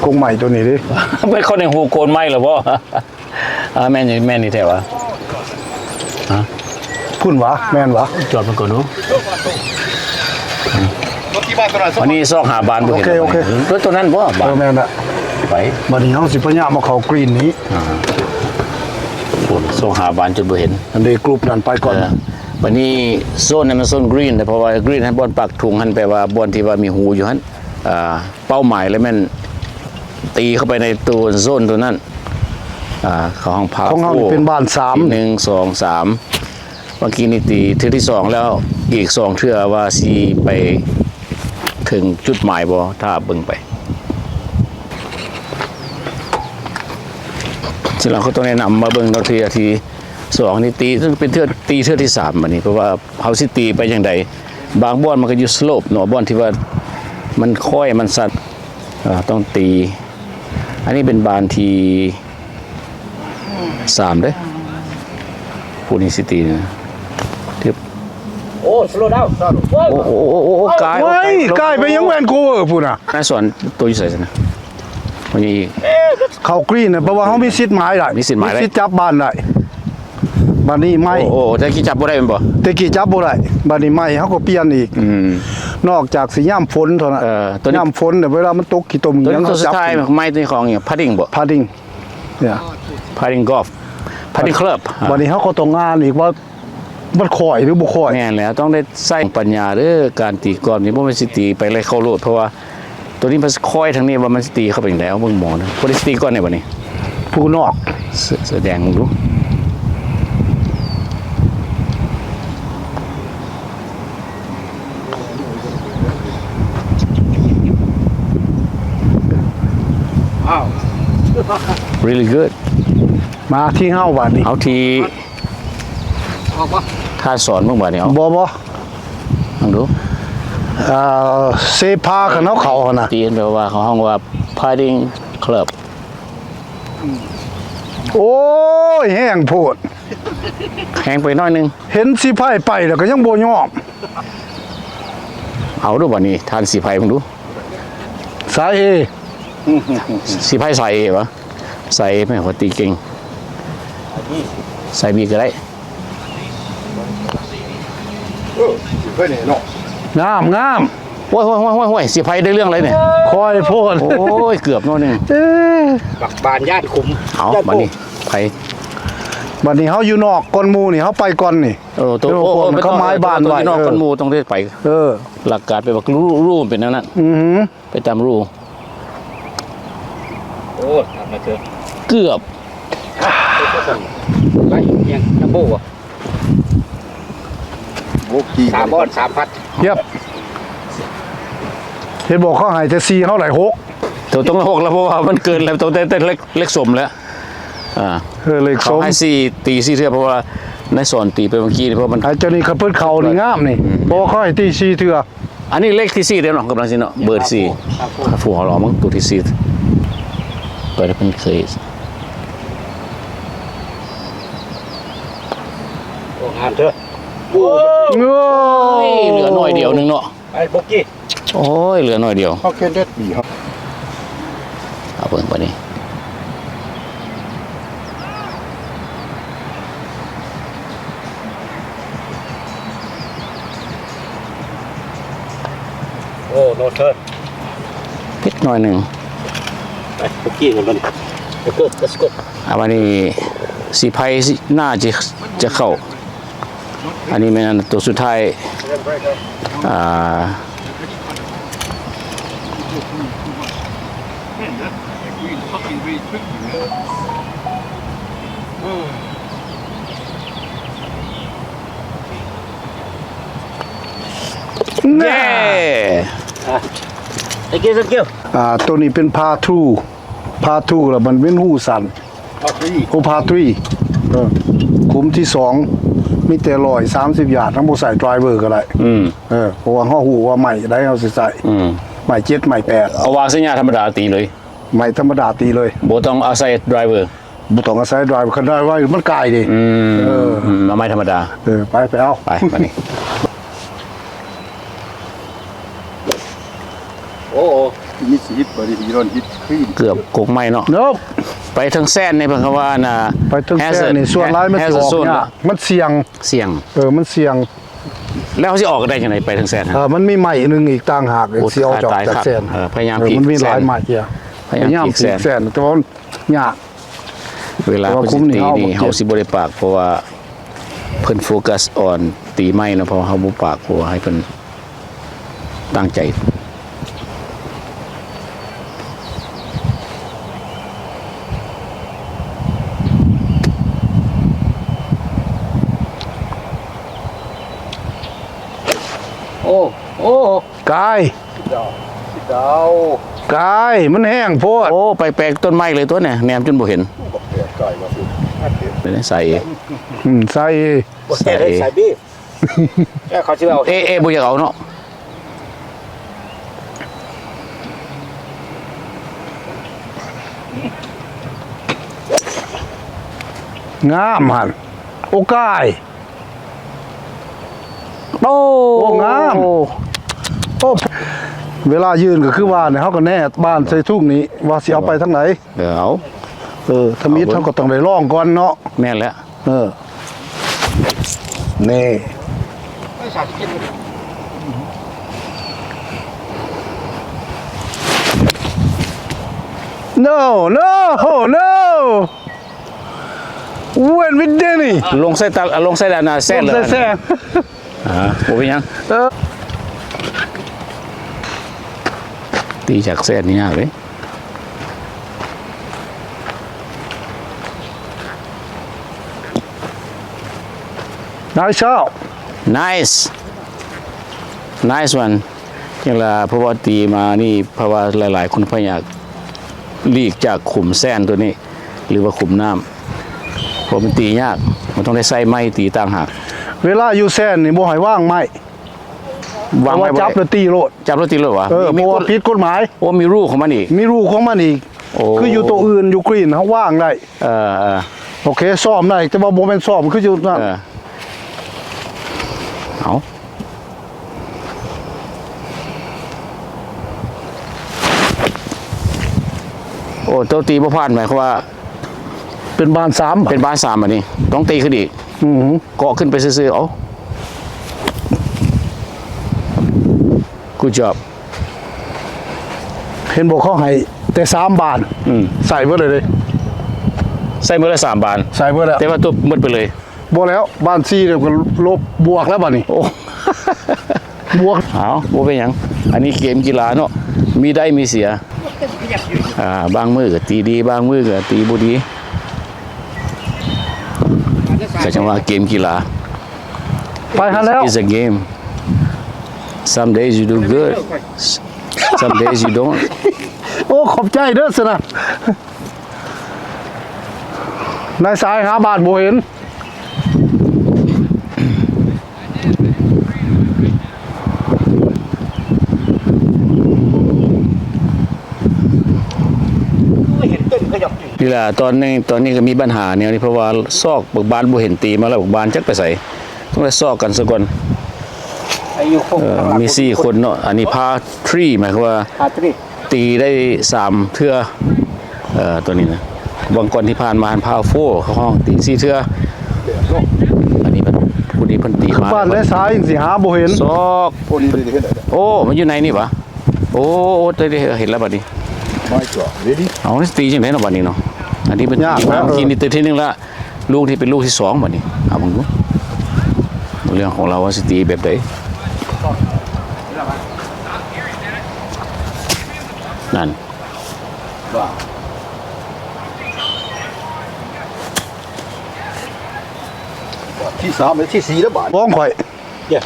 ກົກໄມ້ໂຕນີ້ເດ້ ໄປເຂົ້າໃນຮູໂກນໄມ້ລະບໍ່? ອ່າ ແມ່ນຢູ່ ແມ່ນຢູ່ແທ້ຫວາ? ຮະ? ພຸ້ນຫວາ? ແມ່ນຫວາ? ຈອດມັນກ່ອນດູ ອັນນີ້ຊອກຫາບານບໍ່ເຫັນ ໂອເຄ ໂອເຄ ຕົວ ຕົວນັ້ນບໍ່? ບານ ເອີ ແມ່ນລະ ໄປ ບັດນີ້ເຮົາຊິພະຍາຍາມເອົາເຂົ້າກຣີນນີ້ ອ່າ ພຸ້ນ ຊອກຫາບານຈົນບໍ່ເຫັນ ອັນເດກຣຸບນັ້ນໄປກ່ອນ ເອີ ບັດນີ້ໂຊນນັ້ນມັນໂຊນກຣີນ ເພາະວ່າກຣີນຫັ້ນບ່ອນປາກທຸງຫັ້ນ ແປວ່າບ່ອນທີ່ວ່າມີຮູຢູ່ຫັ້ນ ອ່າ ເປົ້າໝາຍແລ້ວແມ່ນຕີເຂົ້າໄປໃນໂຕໂຊນໂຕນັ້ນ ອ່າ ເຂົ້າຫ້ອງພາ ຂອງເຮົານີ້ເປັນບ້ານສາມ ໜຶ່ງ ສອງ ສາມ ເມື່ອກີ້ນີ້ຕີເທື່ອທີສອງແລ້ວ ອີກສອງເທື່ອວ່າຊິໄປເຖິງຈຸດໝາຍບໍ່ ຖ້າເບິ່ງໄປ ສະນັ້ນເຮົາກໍຕ້ອງແນະນຳມາເບິ່ງເນາະ ເທື່ອທີສອງນີ້ຕີ ເຊິ່ງເປັນເທື່ອ ຕີເທື່ອທີສາມ ບັດນີ້ ເພາະວ່າ ເຮົາຊິຕີໄປຈັ່ງໃດ? ບາງບ່ອນມັນກໍຢູ່ສະໂລບເນາະ ບ່ອນທີ່ວ່າມັນຄ້ອຍ ມັນຊັນ ເອີ ຕ້ອງຕີ ອັນນີ້ເປັນບານທີສາມເດ້ ຜູ້ນີ້ຊິຕີນະ ໂອ້ slow down ໂອ້ ໂອ້ ໂອ້ ໂອ້ ໂອ້ ກາຍ ໂອ້ ກາຍ ໂອ້ ກາຍໄປຍັງແວນຄູເວີພຸ້ນນະ ນາຍສອນໂຕຢູ່ໃສຊັ້ນນະ? ມັນມີອີກ ເຂົ້າກຣີນນະ ເພາະວ່າເຮົາມີສິດໝາຍໄດ້ ມີສິດໝາຍໄດ້ ມີສິດຈັບບານໄດ້ ບາດນີ້ໄມ້ ໂອ້ ໂອ້ ແຕ່ກີ້ຈັບບໍ່ໄດ້ແມ່ນບໍ່? ແຕ່ກີ້ຈັບບໍ່ໄດ້ ບາດນີ້ໄມ້ເຮົາກໍປ່ຽນອີກ ອືມ ນອກຈາກຊິຍາມຝົນເທົ່ານັ້ນ ເອີ ໂຕນີ້ ຍາມຝົນເວລາມັນຕົກຂີ້ຕົມ ໂຕນີ້ ຫຍັງ ໂຕສຸດທ້າຍ ຈັບ ໄມ້ໂຕນີ້ຂອງຫຍັງ? Padding ບໍ່? Padding ເອີ Padding golf Padding club ອ່າ ບາດນີ້ເຮົາກໍຕ້ອງອ່ານອີກວ່າ ມັນຄ່ອຍຫຼືບໍ່ຄ່ອຍ? ແມ່ນແລ້ວ ຕ້ອງໄດ້ໃຊ້ປັນຍາເດີ ການຕີກອນນີ້ບໍ່ແມ່ນຊິຕີໄປແລ້ວເຂົ້າໂລດ ເພາະວ່າໂຕນີ້ມັນຄ່ອຍທາງນີ້ ວ່າມັນຊິຕີເຂົ້າໄປຈັ່ງໃດ ເອົາເບິ່ງໝໍນະ ຜູ້ໃດຊິຕີກ່ອນໃດບັດນີ້? ຜູ້ນອກ ສ- ສະແດງເບິ່ງດູ really good ມາທີ່ເຮົາບາດນີ້ ເອົາທີ່ ອອກບໍ່? ຖ້າສອນເບິ່ງບາດນີ້ ເອົາ ບໍ່ ບໍ່ ລອງດູ ເອີ ເຊພາ ຄັນເຮົາເຂົ້າຫັ້ນນະ ຕີນແປວ່າ ເຂົາຮ້ອງວ່າ Padding Club ໂອ້ຍ ແຮງໂພດ ແຮງໄປໜ້ອຍໜຶ່ງ ເຫັນສີໄພໄປແລ້ວກໍຍັງບໍ່ຍອມ ເອົາດູບາດນີ້ ທ່ານສີໄພເບິ່ງດູ ສາຍເອ ສີໄພສາຍເອຫວາ? ສາຍເອແມ່ນວ່າຕີເກັ່ງ ສາຍບີກໍໄດ້ ເອີ ສີໄພນີ້ເນາະ ງາມ ງາມ ໂອ້ຍ ໂອ້ຍ ໂອ້ຍ ໂອ້ຍ ສີໄພໄດ້ເລື່ອງເລີຍນີ້ ຄ່ອຍໂພດ ໂອ້ຍ ເກືອບໜ້ອຍໜຶ່ງ ເອີ ບັກບານຢ້ານຂຸມ ເອົາ ຢ້ານໂພ ບັດນີ້ ໄປ ບັດນີ້ເຮົາຢູ່ນອກກ່ອນໝູ່ນີ້ ເຮົາໄປກ່ອນນີ້ ເອີ ໂຕ ໂຕ ໂອ້ ໂອ້ ມັນ ເປັນ ເຂົາໝາຍບ້ານໄວ້ ເອີ ເອີ ເອີ ຫຼັກການໄປວ່າຮູ ຮູມັນເປັນແນວນັ້ນ ອື ໄປຕາມຮູ ໂອ້ ຕາມມາເທີ ເກືອບ ໄປຫຍັງ ນຳໂບ ໂບກີ ສາມບ່ອນ ສາມພັດ ເຢັບ ເຫັນບອກເຂົາໃຫ້ແຕ່ສີ່ ເຮົາໄດ້ຫົກ ໂຕ ຕ້ອງໄດ້ຫົກແລ້ວ ເພາະວ່າມັນເກີນແລ້ວ ຕ້ອງໄດ້ ໄດ້ເລກ ເລກສົມແລ້ວ ອ່າ ເອີ ເລກສົມ ເຂົາໃຫ້ສີ່ ຕີສີ່ເທື່ອ ເພາະວ່ານາຍສອນຕີໄປເມື່ອກີ້ນີ້ ເພາະມັນ ໄອ້ເຈົ້ານີ້ເຂົາເພິ່ນເຂົ້ານີ້ງາມນີ້ ອືມ ເພາະວ່າເຂົາໃຫ້ຕີສີ່ເທື່ອ ອັນນີ້ເລກທີສີ່ເດ້ເນາະ ກຳລັງຊິເນາະ ເບີທີສີ່ ຫາຜູ້ ຫາຜູ້ເຮົາລອງເບິ່ງ ໂຕທີສີ່ ໄປແລ້ວເພິ່ນເຄີຍ ໂອ້ ງາມເທີ ໂອ້ຍ ເຫຼືອໜ້ອຍດຽວໜຶ່ງເນາະ ໄອ້ໂບກີ ໂອ້ຍ ເຫຼືອໜ້ອຍດຽວ ເຮົາເຄນເດັດດີເຮົາ ເອົາເບິ່ງບາດນີ້ ໂອ້ ໂນເທີນ ຜິດໜ້ອຍໜຶ່ງ ໄປໂບກີກັນບັດນີ້ Let's go Let's go ອ່າ ບາດນີ້ສີໄພ ໜ້າຈະ ຈະເຂົ້າ ອັນນີ້ແມ່ນໂຕສຸດທ້າຍ ອ່າ ເຢ້ ອ່າ Thank you Thank you ອ່າ ໂຕນີ້ເປັນພາທູ ພາທູ ແລ້ວມັນເປັນຮູສັ້ນ ພາທຣີ ໂອ້ ພາທຣີ ເອີ ຂຸມທີສອງ ມີແຕ່ຮ້ອຍສາມສິບຢາດ ເຮົາບໍ່ໃສ່ໄດຣເວີກໍໄດ້ ອືມ ເອີ ເພາະວ່າເຮົາຮູ້ວ່າໄມ້ໃດເຮົາຊິໃສ່ ອືມ ໄມ້ເຈັດ ໄມ້ແປດ ເອົາວາງໃສ່ຫຍ້າທຳມະດາຕີເລີຍ ໄມ້ທຳມະດາຕີເລີຍ ບໍ່ຕ້ອງອາໄສໄດຣເວີ ບໍ່ຕ້ອງອາໄສໄດຣເວີ ຄັນໄດຣເວີມັນກາຍເດ້ ອືມ ເອີ ອືມ ເອົາໄມ້ທຳມະດາ ເອີ ໄປ ໄປເອົາ ໄປ ບາດນີ້ ໂອ້ ມີຊີວິດ ບາດນີ້ ເກືອບກົກໄມ້ເນາະ ເນາະ ໄປເທິງແຊນນີ້ເພິ່ນເຂົາວ່ານະ ໄປເທິງແຊນນີ້ Hazard ສ່ວນຫຼາຍມັນຊິອອກ Hazard zone ຍາກ ມັນສ່ຽງ ສ່ຽງ ເອີ ມັນສ່ຽງ ແລ້ວເຮົາຊິອອກໄດ້ຈັ່ງໃດໄປເທິງແຊນ ເອີ ມັນມີໄມ້ໜຶ່ງອີກຕ່າງຫາກ ໂອ້ ຊິອອກຈາກ ຕາຍ ຈາກ ຕາຍ ແຊນ ເອີ ພະຍາຍາມ ເອີ ມັນມີຫຼາຍໄມ້ ພະຍາຍາມ ພະຍາຍາມ ພີກ ພີກແຊນ ແຕ່ວ່າມັນຍາກ ເວລາເພິ່ນຊິຕີນີ້ ເຮົາຊິບໍ່ໄດ້ປາກ ເພາະວ່າເພິ່ນໂຟກັສອອນຕີໄມ້ເນາະ ເພາະວ່າເຮົາບໍ່ປາກ ເພາະວ່າໃຫ້ເພິ່ນຕັ້ງໃຈ ໂອ້ ໂອ້ ກາຍ ກາຍ ມັນແຮງໂພດ ໂອ້ ແປກໆ ຕົ້ນໄມ້ເລີຍຕົວນີ້ ແນມຈົນບໍ່ເຫັນ ເປັນໄສເອ ອືມ ໄສເອ ບໍ່ແຊນເລີຍ ໄສບີ ແລ້ວເຂົາຊິເອົາ ເອ ເອ ບໍ່ຢາກເອົາເນາະ ງາມຫັ້ນ ໂອ້ ກາຍ ໂອ້ ໂອ້ ງາມ ໂອ້ ເວລາຍື່ນກໍຄືວ່ານີ້ ເຮົາກໍແນບບ້ານໃສ່ທຸງນີ້ ວ່າຊິເອົາໄປທາງໃດ ເອີ ເອົາ ເອີ ທຳອິດເຮົາກໍຕ້ອງໄດ້ລອງກ່ອນເນາະ ແມ່ນແຫຼະ ເອີ ນີ້ No no no When with Danny ລົງໃສ່ຕາ ລົງໃສ່ດ້ານໜ້າແຊນເລີຍ ລົງໃສ່ແຊນ ອ່າ ບໍ່ເປັນຫຍັງ ເອີ ຕີຈາກແຊນນີ້ຍາກເດ້ Nice shot Nice Nice one ຈັ່ງລະ ເພາະວ່າຕີມານີ້ ເພາະວ່າຫຼາຍໆຄົນພະຍາຍາມຫຼີກຈາກຂຸມແຊນຕົວນີ້ ຫຼືວ່າຂຸມນ້ຳ ເພາະມັນຕີຍາກ ມັນຕ້ອງໄດ້ໃຊ້ໄມ້ຕີຕ່າງຫາກ ເວລາຢູ່ແຊນນີ້ບໍ່ໃຫ້ວາງໄມ້ ວາງໄວ້ບໍ່ໄດ້ ຈັບແລ້ວຕີໂລດ ຈັບແລ້ວຕີໂລດຫວາ ເອີ ມີ ເພາະວ່າຜິດກົດໝາຍ ໂອ້ ມີຮູຂອງມັນອີກ ມີຮູຂອງມັນອີກ ໂອ້ ຄືຢູ່ໂຕອື່ນ ຢູ່ກຣີນ ເຮົາວາງໄດ້ ເອີ ເອີ ໂອເຄ ຊ້ອມໄດ້ ແຕ່ວ່າບໍ່ແມ່ນຊ້ອມຄືຢູ່ນັ້ນ ເອີ ເອົາ ໂອ້ ໂຕຕີບໍ່ຜ່ານ ໝາຍຄວາມວ່າ ເປັນບານສາມ ເປັນບານສາມ ອັນນີ້ຕ້ອງຕີຂຶ້ນອີກ ອື ເກາະຂຶ້ນໄປຊື່ໆ ເອົາ Good job ເຫັນບໍ່ ເຂົາໃຫ້ ແຕ່ສາມບານ ອືມ ໃສ່ເບິດເລີຍເດ້ ໃສ່ເບິດແລ້ວສາມບານ ໃສ່ເບິດແລ້ວ ແຕ່ວ່າຕົວໝົດໄປເລີຍ ບໍ່ແລ້ວ ບານສີ່ເດີ ກໍລົບບວກແລ້ວບາດນີ້ ໂອ້ ບວກ ເອົາ ບໍ່ເປັນຫຍັງ ອັນນີ້ເກມກິລາເນາະ ມີໄດ້ມີເສຍ ອ່າ ບາງມື້ກໍຕີດີ ບາງມື້ກໍຕີບໍ່ດີ ກໍຈັ່ງວ່າເກມກິລາ ໄປຫັ້ນແລ້ວ It's a game. Some days you do good, some days you don't. ໂອ້ ຂອບໃຈເດີຊັ້ນນະ ນາຍຊາຍຫາບານບໍ່ເຫັນ ນີ້ລະ ຕອນນີ້ ຕອນນີ້ກໍມີບັນຫາແນວນີ້ ເພາະວ່າຊອກບັກບານບໍ່ເຫັນ ຕີມາແລ້ວບັກບານຈັກໄປໃສ ຕ້ອງໄດ້ຊອກກັນສາກ່ອນ ເອີ ມີສີ່ຄົນເນາະ ອັນນີ້ພາທຣີ ໝາຍຄວາມວ່າ ພາທຣີ ຕີໄດ້ສາມເທື່ອ ເອີ ຕົວນີ້ນະ ຫວ່າງກ່ອນທີ່ຜ່ານມາຫັ້ນພາໂຟ ເຂົາຮ້ອງຕີສີ່ເທື່ອ ອັນນີ້ມັນຜູ້ນີ້ເພິ່ນຕີມາ ບານໄດ້ສາຍ ຊິຫາບໍ່ເຫັນ ຊອກ ໂອ້ ມັນຢູ່ໃນນີ້ຫວາ ໂອ້ ໂອ້ ໄດ້ ໄດ້ເຫັນແລ້ວບັດນີ້ ມາອີກແລ້ວ ເຮົ້ຍ ເອົາ ຊິຕີຈັ່ງໃດເນາະບັດນີ້ເນາະ ອັນນີ້ເພິ່ນຕີມາເມື່ອກີ້ນີ້ ຕີທີໜຶ່ງລະ ລູກນີ້ເປັນລູກທີສອງບັດນີ້ ເອົາເບິ່ງດູ ເລື່ອງຂອງລາວວ່າຊິຕີແບບໃດ ນັ້ນ ບາດທີສາມ ແລະ ທີສີ່ແລ້ວບາດ ຂອງຂ້ອຍ ເຢ້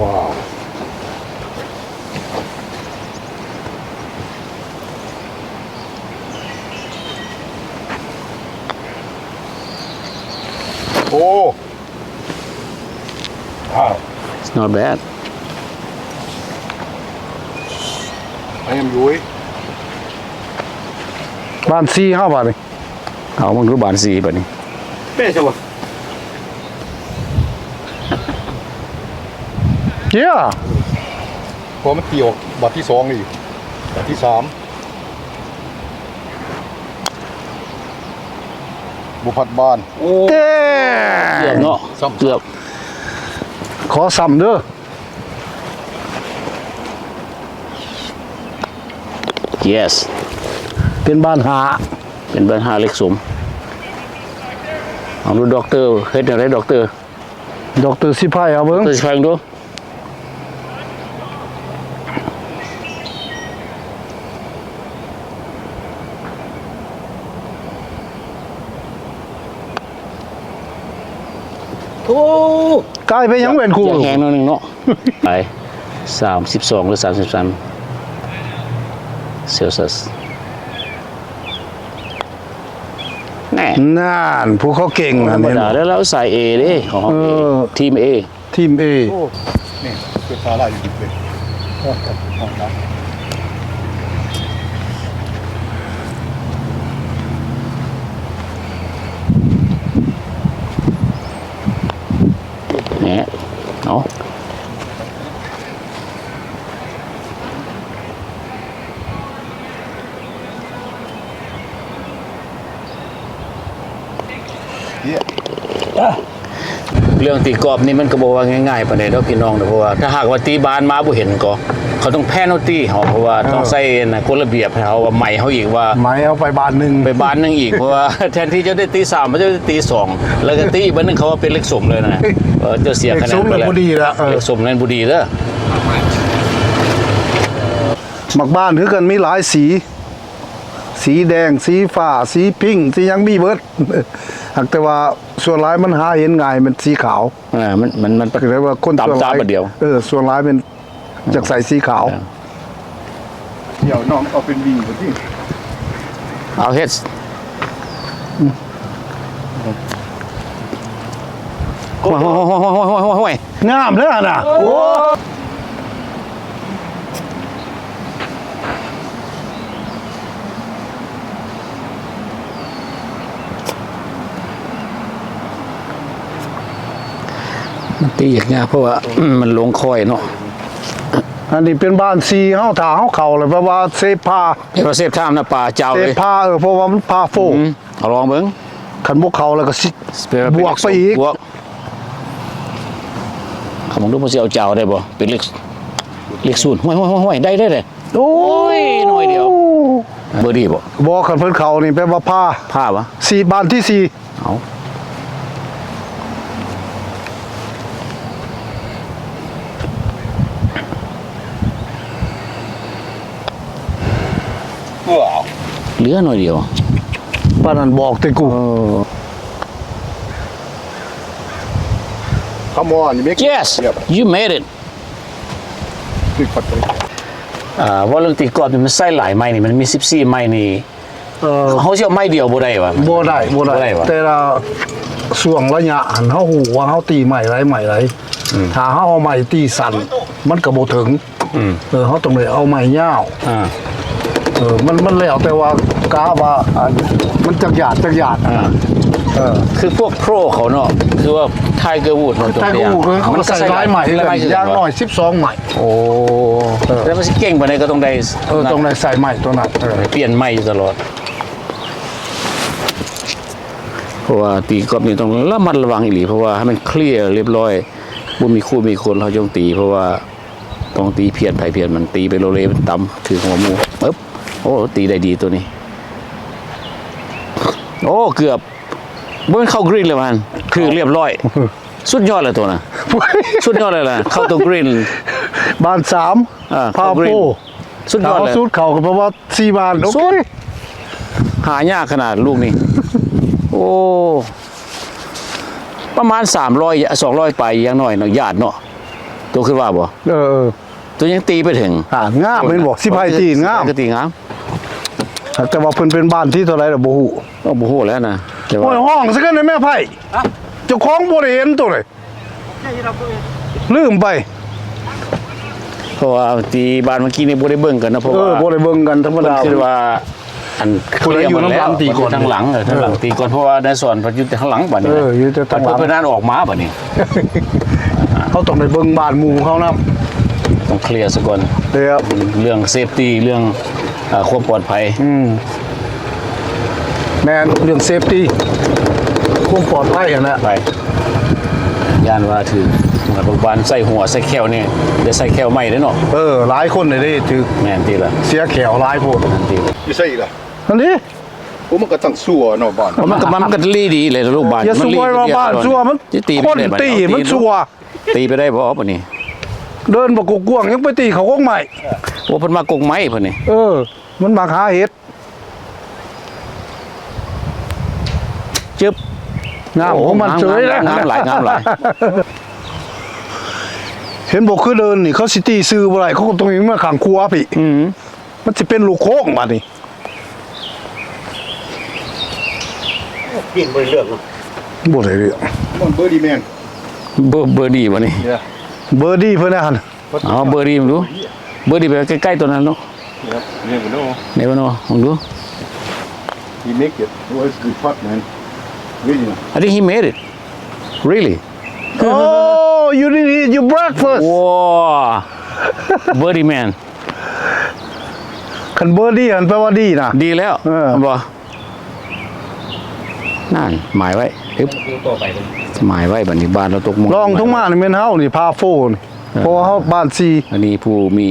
ວ້າວ ໂອ້ Wow. It's not bad. I am Yui. ບານສີ່ເຮົາບາດນີ້ ເອົາເບິ່ງດູບານສີ່ບາດນີ້ ເປັນຈັ່ງໃດວະ ເກຍ ເພາະມັນຕີອອກບາດທີສອງນີ້ ບາດທີສາມ ບໍ່ພັດບານ ໂອ້ ເອີ ເກືອບເນາະ ຊ້ຳ ເກືອບ ຂໍຊ້ຳເດີ Yes ເປັນບານຫ້າ ເປັນບານຫ້າເຫຼັກສົມ ເອົາດູ ດັອກເຕີ ເຮັດແນວໃດ ດັອກເຕີ ດັອກເຕີຊິໄພເອົາເບິ່ງ ດັອກເຕີຊິໄພເບິ່ງດູ ໂອ້ ກາຍໄປຫຍັງແວ່ນຄູ ຢາກແຮງໜ້ອຍໜຶ່ງເນາະ ໄປ ສາມສິບສອງ ຫຼື ສາມສິບສາມ ເຊລຊຽສ ແນ່ ນັ້ນ ຜູ້ເຂົາເກັ່ງ ບໍ່ທຳມະດາເດ້ ລາວສາຍເອເດ້ ຂອງເຮົາ ເອີ ທີມເອ ທີມເອ ໂອ້ ນີ້ເປັນສາຫຼາຍຢູ່ເດ້ ແນ່ ເອົາ ເລື່ອງຕີກອບນີ້ມັນກໍບໍ່ວ່າງ່າຍໆປານໃດດອກພີ່ນ້ອງເນາະ ເພາະວ່າຖ້າຫາກວ່າຕີບານມາບໍ່ເຫັນກໍ ເຂົາຕ້ອງແພນເອົາຕີເຮົາ ເພາະວ່າ ເອີ ຕ້ອງໃສ່ອັນນະ ກົດລະບຽບໃຫ້ເຮົາວ່າ ໄໝເຮົາອີກວ່າ ໄໝເຮົາໄປບານໜຶ່ງ ໄປບານໜຶ່ງອີກ ເພາະວ່າແທນທີ່ຈະໄດ້ຕີສາມ ເຂົາເຈົ້າໄດ້ຕີສອງ ແລ້ວກໍຕີບານໜຶ່ງ ເຂົາວ່າເປັນເຫຼັກສົມເລີຍນະ ເອີ ເຈົ້າເສຍຄະແນນໄປແລ້ວ ເຫຼັກສົມນັ້ນບໍ່ດີລະ ເອີ ເຫຼັກສົມນັ້ນບໍ່ດີເດີ ໝາກບານຄືກັນມີຫຼາຍສີ ສີແດງ ສີຟ້າ ສີພິ້ງ ສີຫຍັງມີເບິດ ຫາກແຕ່ວ່າສ່ວນຫຼາຍມັນຫາເຫັນງ່າຍແມ່ນສີຂາວ ອ່າ ມັນ ມັນ ມັນ ກໍເລີຍວ່າຄົນສ່ວນຫຼາຍ ເອີ ສ່ວນຫຼາຍແມ່ນຢາກໃສ່ສີຂາວ ອ່າ ດຽວນ້ອງເອົາເປັນວິງພຸ້ນຕິ ເອົາເຮັດ ໂອ້ຍ ໂອ້ຍ ໂອ້ຍ ງາມເດີຫັ້ນນະ ໂອ້ ມັນຕີຍາກ ເພາະວ່າ ມັນລົງຄ່ອຍເນາະ ອັນນີ້ເປັນບານສີ່ເຮົາ ຖ້າເຮົາເຂົ້າແລ້ວ ແປວ່າເຊຟພາ ແປວ່າເຊຟທາມນະ ປາເຈົ້າເລີຍ ເຊຟພາ ເອີ ເພາະວ່າມັນພາໂຟ ອືມ ເອົາລອງເບິ່ງ ຄັນບໍ່ເຂົ້າແລ້ວກໍຊິບວກໄປອີກ ບວກ ເອົາເບິ່ງດູ ເພິ່ນຊິເອົາເຈົ້າໄດ້ບໍ່ ເປັນເຫຼັກ ເລກສູນ ຫ້ວຍໆໆ ໄດ້ ໄດ້ ໄດ້ ໂອ້ຍ ໂອ້ຍ ໜ້ອຍດຽວ ເບີດີບໍ່? ບໍ່ ຄັນເພິ່ນເຂົ້ານີ້ແປວ່າຜ່າ ຜ່າຫວາ? ສີ່ ບ້ານທີສີ່ ເອົາ ເຫຼືອໜ້ອຍດຽວ ປານນັ້ນບອກແຕ່ກູ ເອີ Come on, you make it. Yes, you made it. ອ່າ ເວົ້າເລື່ອງຕີກອບນີ້ ມັນໃຊ້ຫຼາຍໄມ້ນີ້ ມັນມີສິບສີ່ໄມ້ນີ້ ເອີ ເຮົາຊິເອົາໄມ້ດຽວບໍ່ໄດ້ຫວາ? ບໍ່ໄດ້ ບໍ່ໄດ້ ບໍ່ໄດ້ຫວາ? ແຕ່ລະຊ່ວງໄລຍະຫັ້ນ ເຮົາຮູ້ວ່າເຮົາຕີໄມ້ຫຼາຍໄມ້ຫຼາຍ ອືມ ຖ້າເຮົາເອົາໄມ້ຕີສັ້ນ ມັນກໍບໍ່ເຖິງ ອືມ ເອີ ເຮົາຕ້ອງໄດ້ເອົາໄມ້ຍາວ ອ່າ ເອີ ມັນ ມັນແລ້ວແຕ່ວ່າກະວ່າ ອັນ ມັນຈັກຢາດ ຈັກຢາດ ອ່າ ເອີ ຄືພວກໂປຣເຂົາເນາະ ຄືວ່າ Tiger Wood ເນາະ Tiger Wood ເຂົາກໍໃຊ້ຫຼາຍໄມ້ ຢ່າງໜ້ອຍສິບສອງໄມ້ ໂອ້ ເອີ ແລ້ວມັນຊິເກັ່ງປານໃດກໍຕ້ອງໄດ້ ເອີ ຕ້ອງໄດ້ໃຊ້ໄມ້ຕົວນັ້ນ ເອີ ປ່ຽນໄມ້ຢູ່ຕະຫຼອດ ເພາະວ່າຕີກອບນີ້ຕ້ອງລະມັດລະວັງອີ່ຫຼີ ເພາະວ່າໃຫ້ມັນເຄລຍຮຽບຮ້ອຍ ບໍ່ມີຄູ່ມີຄົນເຮົາຈັ່ງຕີ ເພາະວ່າຕ້ອງຕີພຽດໃຜພຽດມັນ ຕີໄປໂລເລມັນຕຳຖືກຫົວໝູ່ ປຶບ ໂອ້ ຕີໄດ້ດີຕົວນີ້ ໂອ້ ເກືອບ ບໍ່ແມ່ນເຂົ້າກຣີນແລ້ວຫັ້ນ ຖືກຮຽບຮ້ອຍ ສຸດຍອດແລ້ວຕົວນັ້ນ ສຸດຍອດແລ້ວລະ ເຂົ້າຕົວກຣີນ ບ້ານສາມ ອ່າ ພາວໂປ ສຸດຍອດເລີຍ ສຸດເຂົ້າກໍປະມານສີ່ບາດ ໂອເຄ ຫາຍາກຂະໜາດລູກນີ້ ໂອ້ ປະມານສາມຮ້ອຍ ສອງຮ້ອຍປາຍຢ່າງໜ້ອຍເນາະ ຢາດເນາະ ໂຕຄິດວ່າບໍ່? ເອີ ໂຕຍັງຕີໄປເຖິງ ອ່າ ງາມແມ່ນບໍ່? ຊິໄພຕີງາມ ຊິໄພກໍຕີງາມ ແຕ່ວ່າເພິ່ນເປັນບ້ານທີເທົ່າໃດລະບໍ່ຮູ້ ເອີ ບໍ່ຮູ້ແລ້ວນະ ແຕ່ວ່າ ໂອ້ຍ ຮ້ອງຊະກັນແມ່ໄພ ເຈົ້າຂອງບໍ່ໄດ້ເຫັນໂຕໃດ ລືມໄປ ເພາະວ່າຕີບ້ານເມື່ອກີ້ນີ້ບໍ່ໄດ້ເບິ່ງກັນເນາະ ເພາະ ເອີ ວ່າ ບໍ່ໄດ້ເບິ່ງກັນ ທຳມະດາ ເພິ່ນຄິດວ່າ ອັນ ຜູ້ໃດຢູ່ນຳຫຼັງຕີກ່ອນ ທາງຫຼັງ ເອີ ທາງຫຼັງ ເອີ ຕີກ່ອນ ເພາະວ່ານາຍສອນເພິ່ນຢູ່ທາງຫຼັງ ບາດນີ້ ເອີ ຢູ່ແຕ່ທາງຫຼັງ ເພິ່ນນັ້ນອອກມາ ບາດນີ້ ເຮົາຕ້ອງໄດ້ເບິ່ງບ້ານໝູ່ເຮົານຳ ຕ້ອງເຄລຍຊະກ່ອນ ເລື່ອງເຊຟຕີ ເລື່ອງ ອ່າ ຄວາມປອດໄພ ອືມ ແມ່ນ ເລື່ອງເຊຟຕີ ຄວາມປອດໄພຫັ້ນແຫຼະ ໄປ ຢ້ານວ່າຖືກ ບາງບ້ານໃສ່ຫົວໃສ່ແຂ້ວນີ້ ໄດ້ໃສ່ແຂ້ວໃໝ່ເດ້ເນາະ ເອີ ຫຼາຍຄົນເດ້ຖືກ ແມ່ນຕິລະ ເສຍແຂ້ວຫຼາຍໂພດ ແມ່ນຕິລະ ຢູ່ໃສອີກລະ ຫັ້ນເດ້ ໂອ້ ມັນກໍຕັ້ງຊົ່ວເນາະບ້ານ ມັນກໍ ມັນກໍລີດີເລີຍລູກບ້ານ ຢ່າສຸໄວ້ວ່າບ້ານຊົ່ວ ມັນ ຄົນຕີມັນຊົ່ວ ຕີໄປໄດ້ບໍ່ບາດນີ້ ເດີ່ນບັກກວ້າງໆ ຍັງໄປຕີເຂົາກົກໄມ້ ໂອ້ ເພິ່ນມາກົກໄມ້ເພິ່ນນີ້ ເອີ ມັນມັກຫາເຫັດ ຈຶບ ງາມ ໂອ້ ຂອງມັນເສີຍ ງາມ ງາມຫຼາຍ ງາມຫຼາຍ ເຫັນບໍ່ ຄືເດີ່ນນີ້ ເຂົາຊິຕີຊື່ບໍ່ໄດ້ ເຂົາກໍຕ້ອງມີມາຂ້າງຂົວພີ້ ອືມ ມັນຊິເປັນລູກໂຄ້ງບາດນີ້ ປີນບໍ່ໄດ້ເລື່ອງເນາະ ບໍ່ໄດ້ເລື່ອງ ມັນເບີດີແມນ ເບີ ເບີດີບໍ່ນີ້ ເບີດີເພິ່ນນະຫັ້ນ ເອົາເບີດີເບິ່ງດູ ເບີດີໄປໃກ້ໆຕົວນັ້ນເນາະ Never know. Never know. ເບິ່ງດູ He make it. Oh, it's good putt, man. Really nice. I think he made it. Really? Oh, you didn't eat your breakfast. Wow. Birdie man. ຄັນເບີດີຫັ້ນແປວ່າດີນະ ດີແລ້ວ ເອີ ແມ່ນບໍ່? ນັ້ນ ໝາຍໄວ້ ອຶບ ໝາຍໄວ້ ບັດນີ້ບ້ານລາວຕົກໝົດ ລອງລົງມານີ້ແມ່ນເຮົານີ້ ພາໂຟນີ້ ເອີ ເພາະວ່າເຮົາບ້ານສີ່ ອັນນີ້ຜູ້ມີ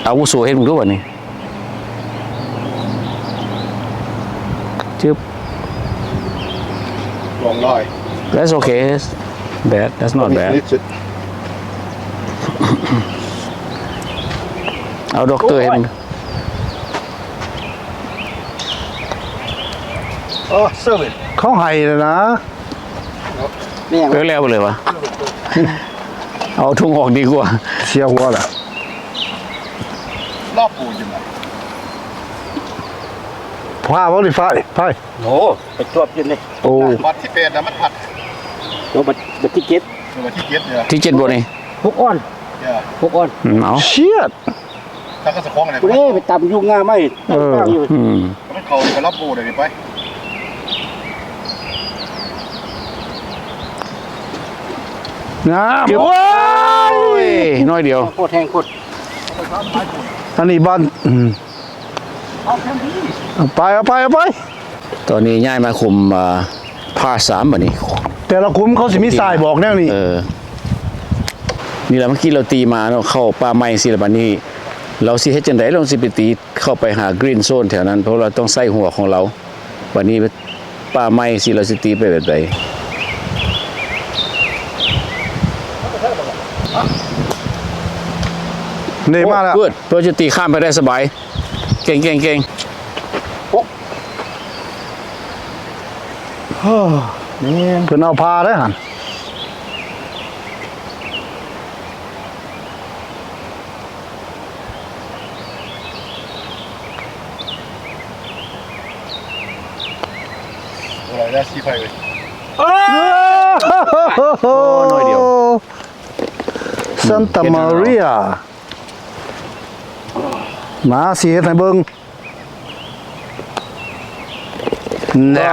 ອາວຸໂສ ເຮັດເບິ່ງດູບັດນີ້ ຈຶບ Long line. That's okay. Bad. That's not bad. It's it. ເອົາດັອກເຕີເຮັດ Oh, seven. ເຂົາໃຫ້ແລ້ວນະ ແມ່ນ ເອີ ແລ້ວເລີຍວະ ເອົາທຸງອອກດີກວ່າ ເສຍຫົວລະ ລອບປູຢູ່ນະ ພາບໍ່ໄດ້ໄຟ ໄຟ ໂອ້ ໄປຈວບຢູ່ນີ້ ໂອ້ ບັດທີແປດນະມັນພັດ ໂອ້ ບັດ ບັດທີເຈັດ ບັດທີເຈັດເດີ ທີເຈັດບໍ່ນີ້ ຫົກອອນ ຫົກອອນ ອືມ ເອົາ Shit. ຈັກກະສະຄອງໄດ້ ຜູ້ໃດໄປຕຳຢູ່ງາໄມ້ ເອີ ຕັ້ງຢູ່ ອືມ ມັນເຂົ້າໄປຮັບໂບໄດ້ໄປ ງາມ ໂອ້ຍ ໂອ້ຍ ໜ້ອຍດຽວ ໂຄດແຮງໂຄດ ອັນນີ້ບ້ານ ອືມ ເອົາໄປ ເອົາໄປ ເອົາໄປ ຕອນນີ້ຍ້າຍມາຂຸມ ອ່າ ພາສາມ ບັດນີ້ ແຕ່ລະຂຸມເຂົາຊິມີສາຍບອກແນວນີ້ ເອີ ນີ້ລະ ເມື່ອກີ້ລາວຕີມາເນາະ ເຂົ້າປ່າໄມ້ຊີ້ລະ ບາດນີ້ລາວຊິເຮັດຈັ່ງໃດ? ລາວຊິໄປຕີເຂົ້າໄປຫາ green zone ແຖວນັ້ນ ເພາະວ່າລາວຕ້ອງໃຊ້ຫົວຂອງລາວ. ບາດນີ້ປ່າໄມ້ຊີ້ ລາວຊິຕີໄປແບບໃດ? ນີ້ມາແລ້ວ ໂອ້ good ເພິ່ນຈະຕີຂ້າມໄປໄດ້ສະບາຍ. ເກັ່ງໆໆ. ໂອ້ ແມ່ນ ເພິ່ນເອົາພາໄດ້ຫັ້ນ. ບໍ່ໄດ້ແລ້ວ ສີໄຟເອີຍ. ໂອ້ ໂອ້ ໜ້ອຍດຽວ. Santa Maria ມາ ຊິເຮັດໃຫ້ເບິ່ງ. ນະ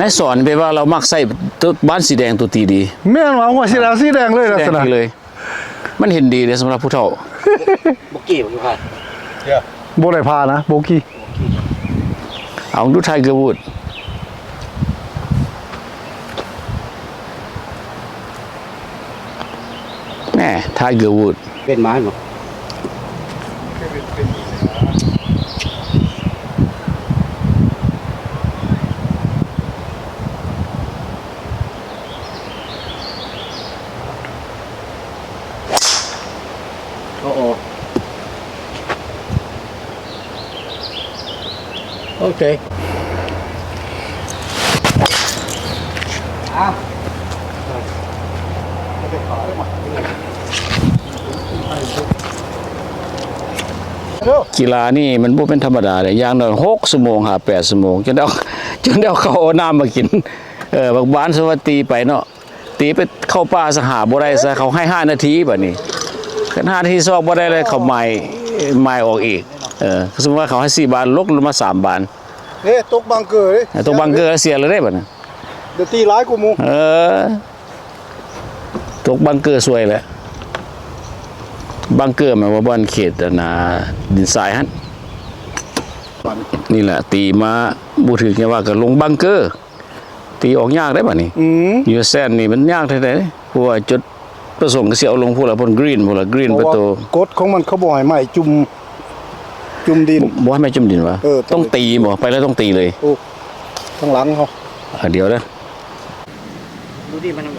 ນາຍສອນ ແປວ່າລາວມັກໃຊ້ໂຕບ້ານສີແດງໂຕຕີດີ. ແມ່ນວ່າ ຫົວສີດຳສີແດງເລີຍ ລັກສະນະ ສີແດງເລີຍ. ມັນເຫັນດີເດ້ສຳລັບຜູ້ເຖົ້າ. ໂບກີ້ຢູ່ຄ່ະ ບໍ່ໄດ້ພານະ ໂບກີ້. ເອົາດູ Tiger Wood ແນ່ Tiger Wood ເປັນໝາເນາະ. ໂອ້ ໂອ້ ໂອເຄ. ກິລານີ້ມັນບໍ່ແມ່ນທຳມະດາເດ້ ຢ່າງໜ້ອຍຫົກຊົ່ວໂມງຫາແປດຊົ່ວໂມງ ຈົນໄດ້ເອົາ ຈົນໄດ້ເອົາເຂົ້າເອົານ້ຳມາກິນ. ເອີ ບັກບານສະຫວັດຕີໄປເນາະ. ຕີໄປເຂົ້າປ່າຊະຫາບໍ່ໄດ້ຊະ ເຂົາໃຫ້ຫ້ານາທີບາດນີ້ ຄັນຫ້ານາທີຊອກບໍ່ໄດ້ເລີຍ ເຂົາໝາຍ ໝາຍອອກອີກ. ເອີ ສົມມຸດວ່າເຂົາໃຫ້ສີ່ບານ ລົດລົງມາສາມບານ. ເດ້ ຕົກບັງເກີເດ້ ຕົກບັງເກີເສຍເລີຍເດ້ບາດນີ້ ດຽວຕີຫຼາຍກວ່າໝູ່. ເອີ ຕົກບັງເກີສວຍແຫຼະ ບັງເກີໝາຍວ່າບ່ອນເຂດອັນນ່າ ດິນຊາຍຫັ້ນ. ນີ້ແຫຼະ ຕີມາບໍ່ຖືກຫຍັງວ່າກໍລົງບັງເກີ. ຕີອອກຍາກເດ້ບາດນີ້. ອືມ ຢູ່ແຊນນີ້ມັນຍາກແທ້ໆ ເພາະວ່າຈຸດປະສົງກໍຊິເອົາລົງພຸ້ນລະ ພົ້ນ green ພຸ້ນລະ green ປະຕູ. ກົດຂອງມັນເຂົາບໍ່ໃຫ້ໄມ້ຈຸ່ມ ຈຸ່ມດິນ ບໍ່ ບໍ່ໃຫ້ໄມ້ຈຸ່ມດິນຫວາ? ເອີ ຕ້ອງຕີບໍ່? ໄປແລ້ວຕ້ອງຕີເລີຍ. ໂອ້ ທາງຫຼັງເຮົາ ເອີ ດຽວເດີ ດູດີມັນນຳ.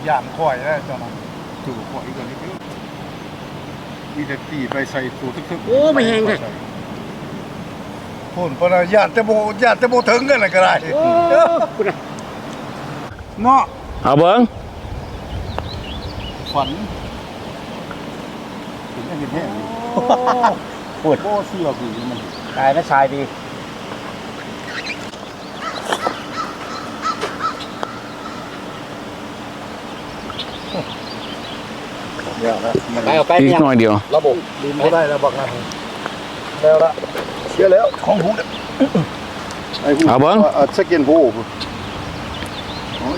ຢ້ານຂ້ອຍແລ້ວເຈົ້ານະ ໂຕຂ້ອຍກໍນີ້ເດີ ມີແຕ່ຕີໄປໃສ່ໂຕເຖິກໆ. ໂອ້ ມັນແຮງແທ້ ໂພດປານນັ້ນ ຢ້ານແຕ່ບໍ່ ຢ້ານແຕ່ບໍ່ເຖິງກັນນະກໍໄດ້. ໂອ້ ພຸ້ນນະ ເນາະ ເອົາເບິ່ງ ຝັນ ເຫັນແຮງ ໂອ້ ພຸ້ນ ບໍ່ເຊື່ອກູ ມັນຕາຍມາຊາຍດີ. ໄປ ເອົາໄປ ອີກໜ້ອຍດຽວ ລະບົບ ດິນບໍ່ໄດ້ແລ້ວບັກນັ້ນ ແລ້ວລະ ເສຍແລ້ວ ຂອງຜູ້ ເອົາເບິ່ງ ເອີ second hole ໂອ້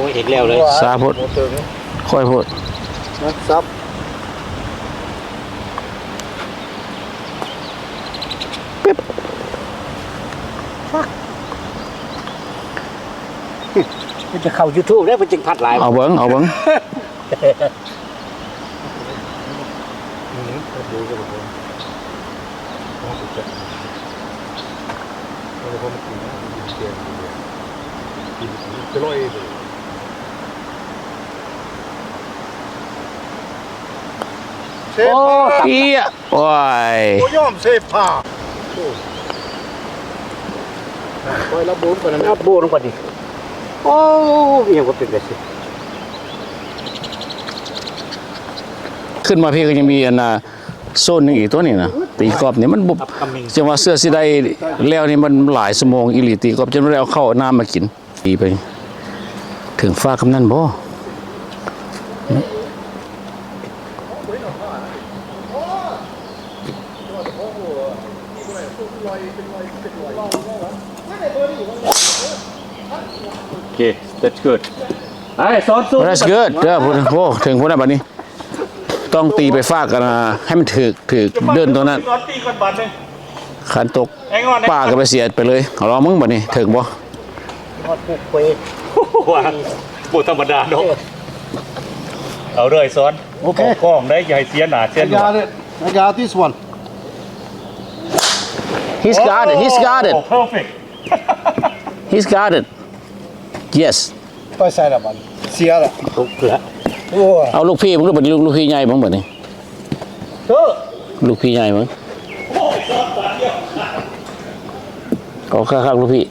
ຍ ເຮັດແລ້ວເລີຍ ຊ້າໂພດ ຄ່ອຍໂພດ ສັບ ປິບ ເພິ່ນຈະເຂົ້າ YouTube ເດ້ ເພິ່ນຈຶ່ງພັດຫຼາຍ ເອົາເບິ່ງ ເອົາເບິ່ງ. ເຊຟ ໂອ້ ເອີຍ ບໍ່ຍອມເຊຟພາ ປ່ອຍລະໂບນກ່ອນນະ ລະໂບນກ່ອນດິ. ໂອ້ ອີຫຍັງກໍເປັນແບບນີ້ ຂຶ້ນມາພີ້ກໍຍັງມີອັນນ່າ ໂຊນໜຶ່ງອີກຕົວນີ້ນະ ຕີກອບນີ້ມັນບໍ່ ຈັງວ່າເສື້ອຊິໄດ້ແລ້ວນີ້ ມັນຫຼາຍຊົ່ວໂມງອີ່ຫຼີ ຕີກອບຈົນບໍ່ໄດ້ເອົາເຂົ້າເອົານ້ຳມາກິນ. ຕີໄປເຖິງຝາກຳນັນບໍ່? ເປັນໄວ ເປັນໄວ ເປັນໄວ ເປັນໄວ. Okay, that's good. ໄອ້ສອນສູ້ That's good ເດີ. ໂອ້ ເຖິງພຸ້ນແລ້ວບັດນີ້ ຕ້ອງຕີໄປຟາກກັນນະ ໃຫ້ມັນຖືກ ຖືກເດີນຕົງນັ້ນ. ສອນຕີກ່ອນບາດໜຶ່ງ ຄັນຕົກ ແຮງອອນ ປາກໍໄປເສຍໄປເລີຍ. ເອົາລອງເບິ່ງບັດນີ້ ເຖິງບໍ່? ຮອດພູເຄວ ວ່າບໍ່ທຳມະດາເນາະ. ເອົາເດີ ສອນ ໂອເຄ ອອກກ້ອງໄດ້ ຢ່າໃຫ້ເສຍໜ້າເສຍ I ໜວດ got it. I got this one. He's got it. He's got it. Oh, perfect. He's got it. Yes. ໄປໃສລະບັດນີ້? ເສຍລະ ຕົກລະ. ໂອ້ຍ ເອົາລູກພີ່ເບິ່ງດູບັດນີ້ ລູກ ລູກພີ່ໃຫຍ່ເບິ່ງບັດນີ້. ເອີ ລູກພີ່ໃຫຍ່ເບິ່ງ. ເອົາຄັກໆ ລູກພີ່.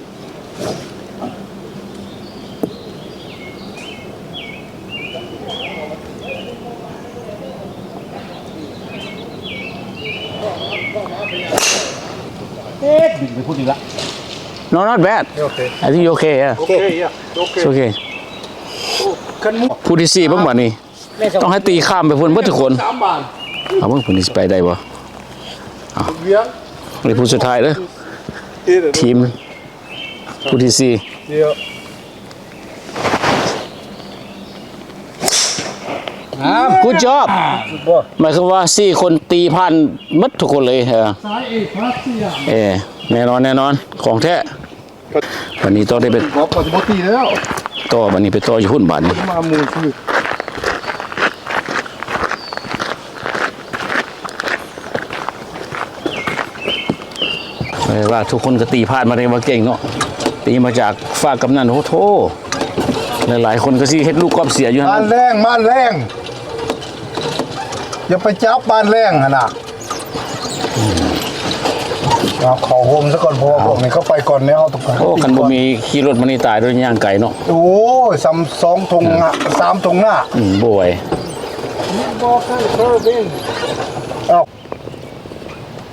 ເອີ ບິນໄປພຸ້ນອີກລະ. No, not bad. Okay. I think you okay, yeah. Okay, yeah. Okay. It's okay. ຜູ້ທີສີ່ເບິ່ງບັດນີ້ ຕ້ອງໃຫ້ຕີຂ້າມໄປພຸ້ນເບິດທຸກຄົນ. ເອົາເບິ່ງຜູ້ນີ້ຊິໄປໄດ້ບໍ່? ເອົາ ນີ້ຜູ້ສຸດທ້າຍເດີ ທີມ ຜູ້ທີສີ່. Good job. ໝາຍຄວາມວ່າສີ່ຄົນຕີຜ່ານໝົດທຸກຄົນເລີຍ. ເອີ ແນ່ນອນ ແນ່ນອນ ຂອງແທ້. ບັດນີ້ຕ້ອງໄດ້ໄປ ກອບກໍຊິບໍ່ຕີແລ້ວ ຕໍ່ ບັດນີ້ໄປຕໍ່ຢູ່ພຸ້ນບາດນີ້ ມາໝູ່ຊື່. ເອີ ວ່າທຸກຄົນກໍຕີຜ່ານມາໄດ້ວ່າເກັ່ງເນາະ ຕີມາຈາກຝາກຳນັນ. ໂອ້ໂທ ຫຼາຍໆຄົນກໍຊິເຮັດລູກກອບເສຍຢູ່ຫັ້ນ. ບ້ານແລງ ບ້ານແລງ ຢ່າໄປຈັບບ້ານແລງຫັ້ນນະ. ເອົາເຂົ້າໂຮມຊະກ່ອນ ເພາະວ່າພວກນີ້ເຂົາໄປກ່ອນແນວເຮົາຕ້ອງການ. ໂອ້ ຄັນບໍ່ມີຂີ່ລົດມານີ້ຕາຍໂດຍຍ່າງໄກເນາະ. ໂອ້ຍ ສ່ຳສອງທົ່ງ ເອີ ສາມທົ່ງນາ. ອືມ ບໍ່ໄຫວ. ເອົ້າ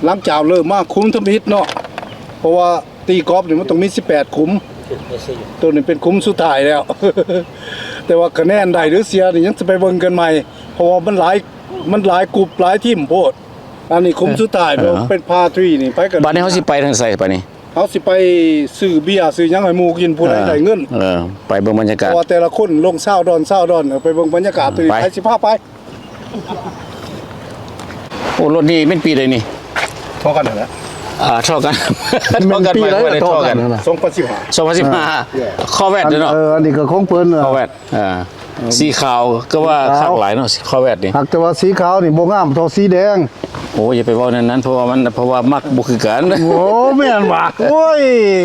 ຫຼັງຈາກເລີ່ມມາຄຸ້ມທຳອິດເນາະ ເພາະວ່າຕີກອບນີ້ມັນຕ້ອງມີສິບແປດຂຸມ ໂຕນີ້ເປັນຂຸມສຸດທ້າຍແລ້ວ ແຕ່ວ່າຄະແນນໄດ້ຫຼືເສຍນີ້ຍັງຈະໄປເບິ່ງກັນໃໝ່ ເພາະວ່າມັນຫຼາຍ ມັນຫຼາຍກຸ່ມຫຼາຍທີມໂພດ. ອັນນີ້ຂຸມສຸດທ້າຍ ເອີ ເປັນພາທຣີນີ້ ໄປກັນ. ບາດນີ້ເຮົາຊິໄປທາງໃສບາດນີ້? ເຮົາຊິໄປຊື້ເບຍຊື້ຫຍັງໃຫ້ໝູ່ກິນ ຜູ້ໃດໄດ້ເງິນ. ເອີ ໄປເບິ່ງບັນຍາກາດ ເພາະວ່າແຕ່ລະຄົນລົງຊາວດອນ ຊາວດອນ ໄປເບິ່ງບັນຍາກາດ. ໂຕນີ້ໃຜຊິພາໄປ? ໂອ້ ລົດນີ້ແມ່ນປີໃດນີ້? ທໍ່ກັນຫັ້ນແຫຼະ. ອ່າ ທໍ່ກັນ ທໍ່ກັນ ໝາຍຄວາມວ່າໄດ້ທໍ່ກັນ. ສອງພັນສິບຫ້າ ສອງພັນສິບຫ້າ ຄໍແວັດເນາະ. ເອີ ອັນນີ້ກໍຂອງເພິ່ນ ຄໍແວັດ. ອ່າ ສີຂາວ ກໍວ່າຄັກຫຼາຍເນາະ ຄໍແວັດນີ້. ຫາກແຕ່ວ່າສີຂາວນີ້ບໍ່ງາມເທົ່າສີແດງ. ໂອ້ ຢ່າໄປເວົ້າແນວນັ້ນ ເພາະວ່າມັນ ເພາະວ່າມັກບໍ່ຄືກັນ. ໂອ້ ແມ່ນຫວາ? ໂອ້ຍ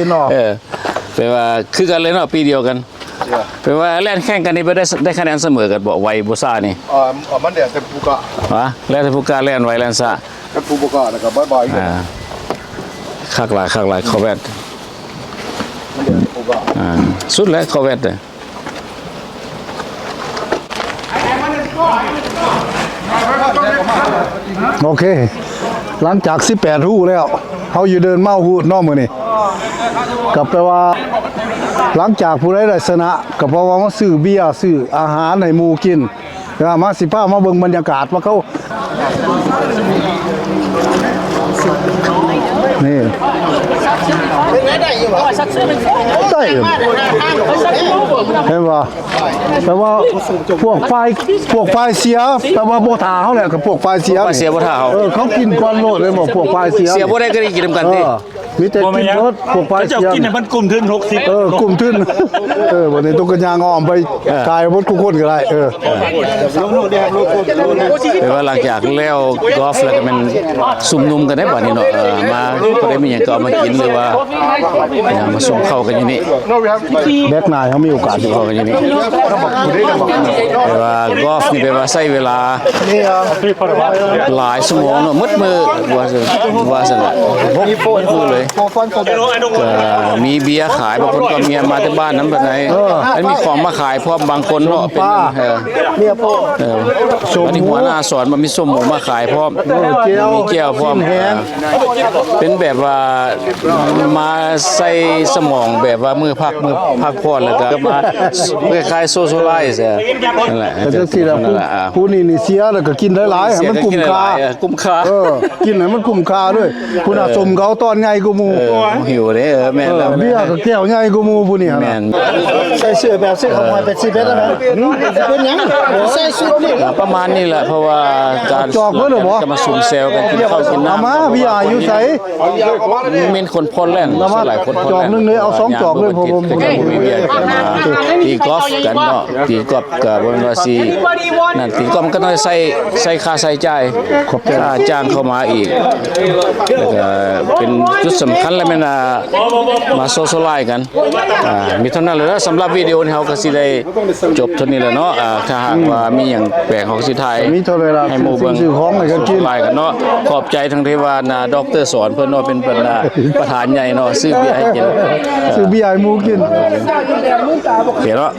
ເນາະ. ເອີ ແປວ່າຄືກັນເລີຍເນາະ ປີດຽວກັນ. ແປວ່າແລ່ນແຂ່ງກັນນີ້ໄປໄດ້ ໄດ້ຄະແນນສະເໝີກັນບໍ່? ໄວບໍ່ຊ້ານີ້? ອ່າ ມັນແລ້ວແຕ່ຜູ້ກະ. ຫະ? ແລ້ວແຕ່ຜູ້ກະແລ່ນໄວແລ່ນຊ້າ. ຄັນຜູ້ບໍ່ກ້າແລ້ວກໍບາຍບາຍ. ອ່າ ຄັກຫຼາຍ ຄັກຫຼາຍ ຄໍແວັດ. ມັນເດີນຜູ້ກ້າ. ອ່າ ສຸດແລ້ວ ຄໍແວັດເດ້. ໂອເຄ ຫຼັງຈາກສິບແປດຮູແລ້ວ ເຮົາຢູ່ເດີນເມົາຮູດເນາະມື້ນີ້ ກໍແປວ່າ ຫຼັງຈາກຜູ້ໃດໄດ້ຊະນະ ກໍເພາະວ່າມາຊື້ເບຍ ຊື້ອາຫານໃຫ້ໝູ່ກິນ. ເອີ ມາ ຊິພາມາເບິ່ງບັນຍາກາດວ່າເຂົາ ນີ້ ໄດ້ຢູ່ ເຫັນບໍ່? ແປວ່າ ພວກຝ່າຍ ພວກຝ່າຍເສຍ ແປວ່າບໍ່ຖ້າເຮົາແຫຼະ ກັບພວກຝ່າຍເສຍ ຝ່າຍເສຍບໍ່ຖ້າເຮົາ. ເອີ ເຂົາກິນກ່ອນໂລດ ເຫັນບໍ່? ພວກຝ່າຍເສຍ ເສຍບໍ່ໄດ້ກໍໄດ້ກິນນຳກັນຕິ. ເອີ ມີແຕ່ກິນເບິດ ພວກຝ່າຍເສຍ ເຈົ້າກິນໃຫ້ມັນກຸ້ມທຶນຫົກສິບ. ເອີ ກຸ້ມທຶນ. ເອີ ບັດນີ້ຕ້ອງກະຍ່າງອ້ອມໄປ ເອີ ຂາຍເບິດທຸກຄົນກໍໄດ້. ເອີ ແປວ່າຫຼັງຈາກແລ້ວກອຟແລ້ວກໍແມ່ນຊຸມນຸມກັນໄດ໋ບັດນີ້ເນາະ. ເອີ ມາຜູ້ໃດມີຫຍັງກໍເອົາມາກິນ ຫຼືວ່າມາສົ່ງເຂົ້າກັນຢູ່ນີ້. ແບັກໜ້າເຮົາມີໂອກາດຢູ່ ເຂົ້າກັນຢູ່ນີ້. ແປວ່າກອຟນີ້ແປວ່າໃຊ້ເວລາ ຫຼາຍຊົ່ວໂມງເນາະ ໝົດມື້ວ່າຊັ້ນ ວ່າຊັ້ນລະ ໝົດມື້ເລີຍ. ກໍມີເບຍຂາຍ ບາງຄົນກໍເມຍມາແຕ່ບ້ານນຳປານໃດ. ເອີ ອັນມີຂອງມາຂາຍພ້ອມບາງຄົນເນາະ ເປັນ ເອີ ເມຍໂປ ເອີ ອັນນີ້ຫົວໜ້າສອນວ່າມີສົ້ມໝູມາຂາຍພ້ອມ. ເອີ ແຈ່ວ ມີແຈ່ວພ້ອມ ເປັນແບບວ່າ ມາໃສ່ສະໝອງແບບວ່າມື້ພັກ ມື້ພັກຜ່ອນ ແລ້ວກໍມາຄ້າຍໆ ໂຊຊຽລາຍ ນັ້ນແຫຼະ. ກໍຈັ່ງຊີ້ລະ ຜູ້ນີ້ນີ້ເສຍແລ້ວກໍກິນຫຼາຍໆ ໃຫ້ມັນກຸ້ມຄ່າ ກຸ້ມຄ່າ. ເອີ ກິນໃຫ້ມັນກຸ້ມຄ່າເລີຍ. ພຸ້ນນະ ເອີ ສົ້ມເຂົາຕອນໃຫຍ່ກວ່າ ໝູ່ ເອີ ຫິວເດ້ ເອີ ແມ່ນແລ້ວ ເອີ ເບຍກໍແກ້ວໃຫຍ່ກວ່າໝູ່ຜູ້ນີ້ຫັ້ນ ແມ່ນ ໃສ່ເສື້ອແບບເສື້ອຂອງຂ້ອຍເປັນສິບເອັດແລ້ວນະ ເປັນຫຍັງໃສ່ຊຸດນີ້ ກໍປະມານນີ້ແຫຼະ ເພາະວ່າການ ຈອກເບິດແລ້ວບໍ່ ກໍມາຊຸມແຊວກັນກິນເຂົ້າກິນນ້ຳ ເອົາມາ ເບຍຢູ່ໃສ ມີຄົນຜ່ອນແລ່ນ ສ່ວນຫຼາຍຄົນຜ່ອນແລ່ນ ຈອກໜຶ່ງເລີຍ ເອົາສອງຈອກເລີຍ ເພາະວ່າບໍ່ມີວຽກ ຕີກອຟກັນເນາະ ຕີກອຟກໍບໍ່ແມ່ນວ່າຊິ ນັ້ນ ຕີກອຟມັນກໍຕ້ອງໃຊ້ ໃຊ້ຄ່າໃຊ້ຈ່າຍ ຄ່າຈ້າງເຂົ້າມາອີກ ແລ້ວກໍເປັນຈຸດສຳຄັນ ແລະ ແມ່ນ ອ່າ ມາໂຊຊຽວໄລກັນ ອ່າ ມີເທົ່ານັ້ນແຫຼະເນາະ ສຳລັບວິດີໂອນີ້ເຮົາກໍຊິໄດ້ຈົບເທົ່ານີ້ແຫຼະເນາະ ອ່າ ຖ້າຫາກວ່າມີຫຍັງແປກ ເຮົາກໍຊິຖ່າຍ ມີເທົ່າໃດລະ ໃຫ້ໝູ່ເບິ່ງ ຊື້ຂອງໃຫ້ກັນກິນ ໂຊຊຽວໄລກັນເນາະ ຂອບໃຈທາງທີ່ວ່າ ອ່າ ດອກເຕີສອນເພິ່ນເນາະ ເປັນ ເປັນ ອ່າ ປະທານໃຫຍ່ເນາະ ຊື້ເບຍໃຫ້ກິນ ຊື້ເບຍໃຫ້ໝູ່ກິນ ໂອເຄເນາະ.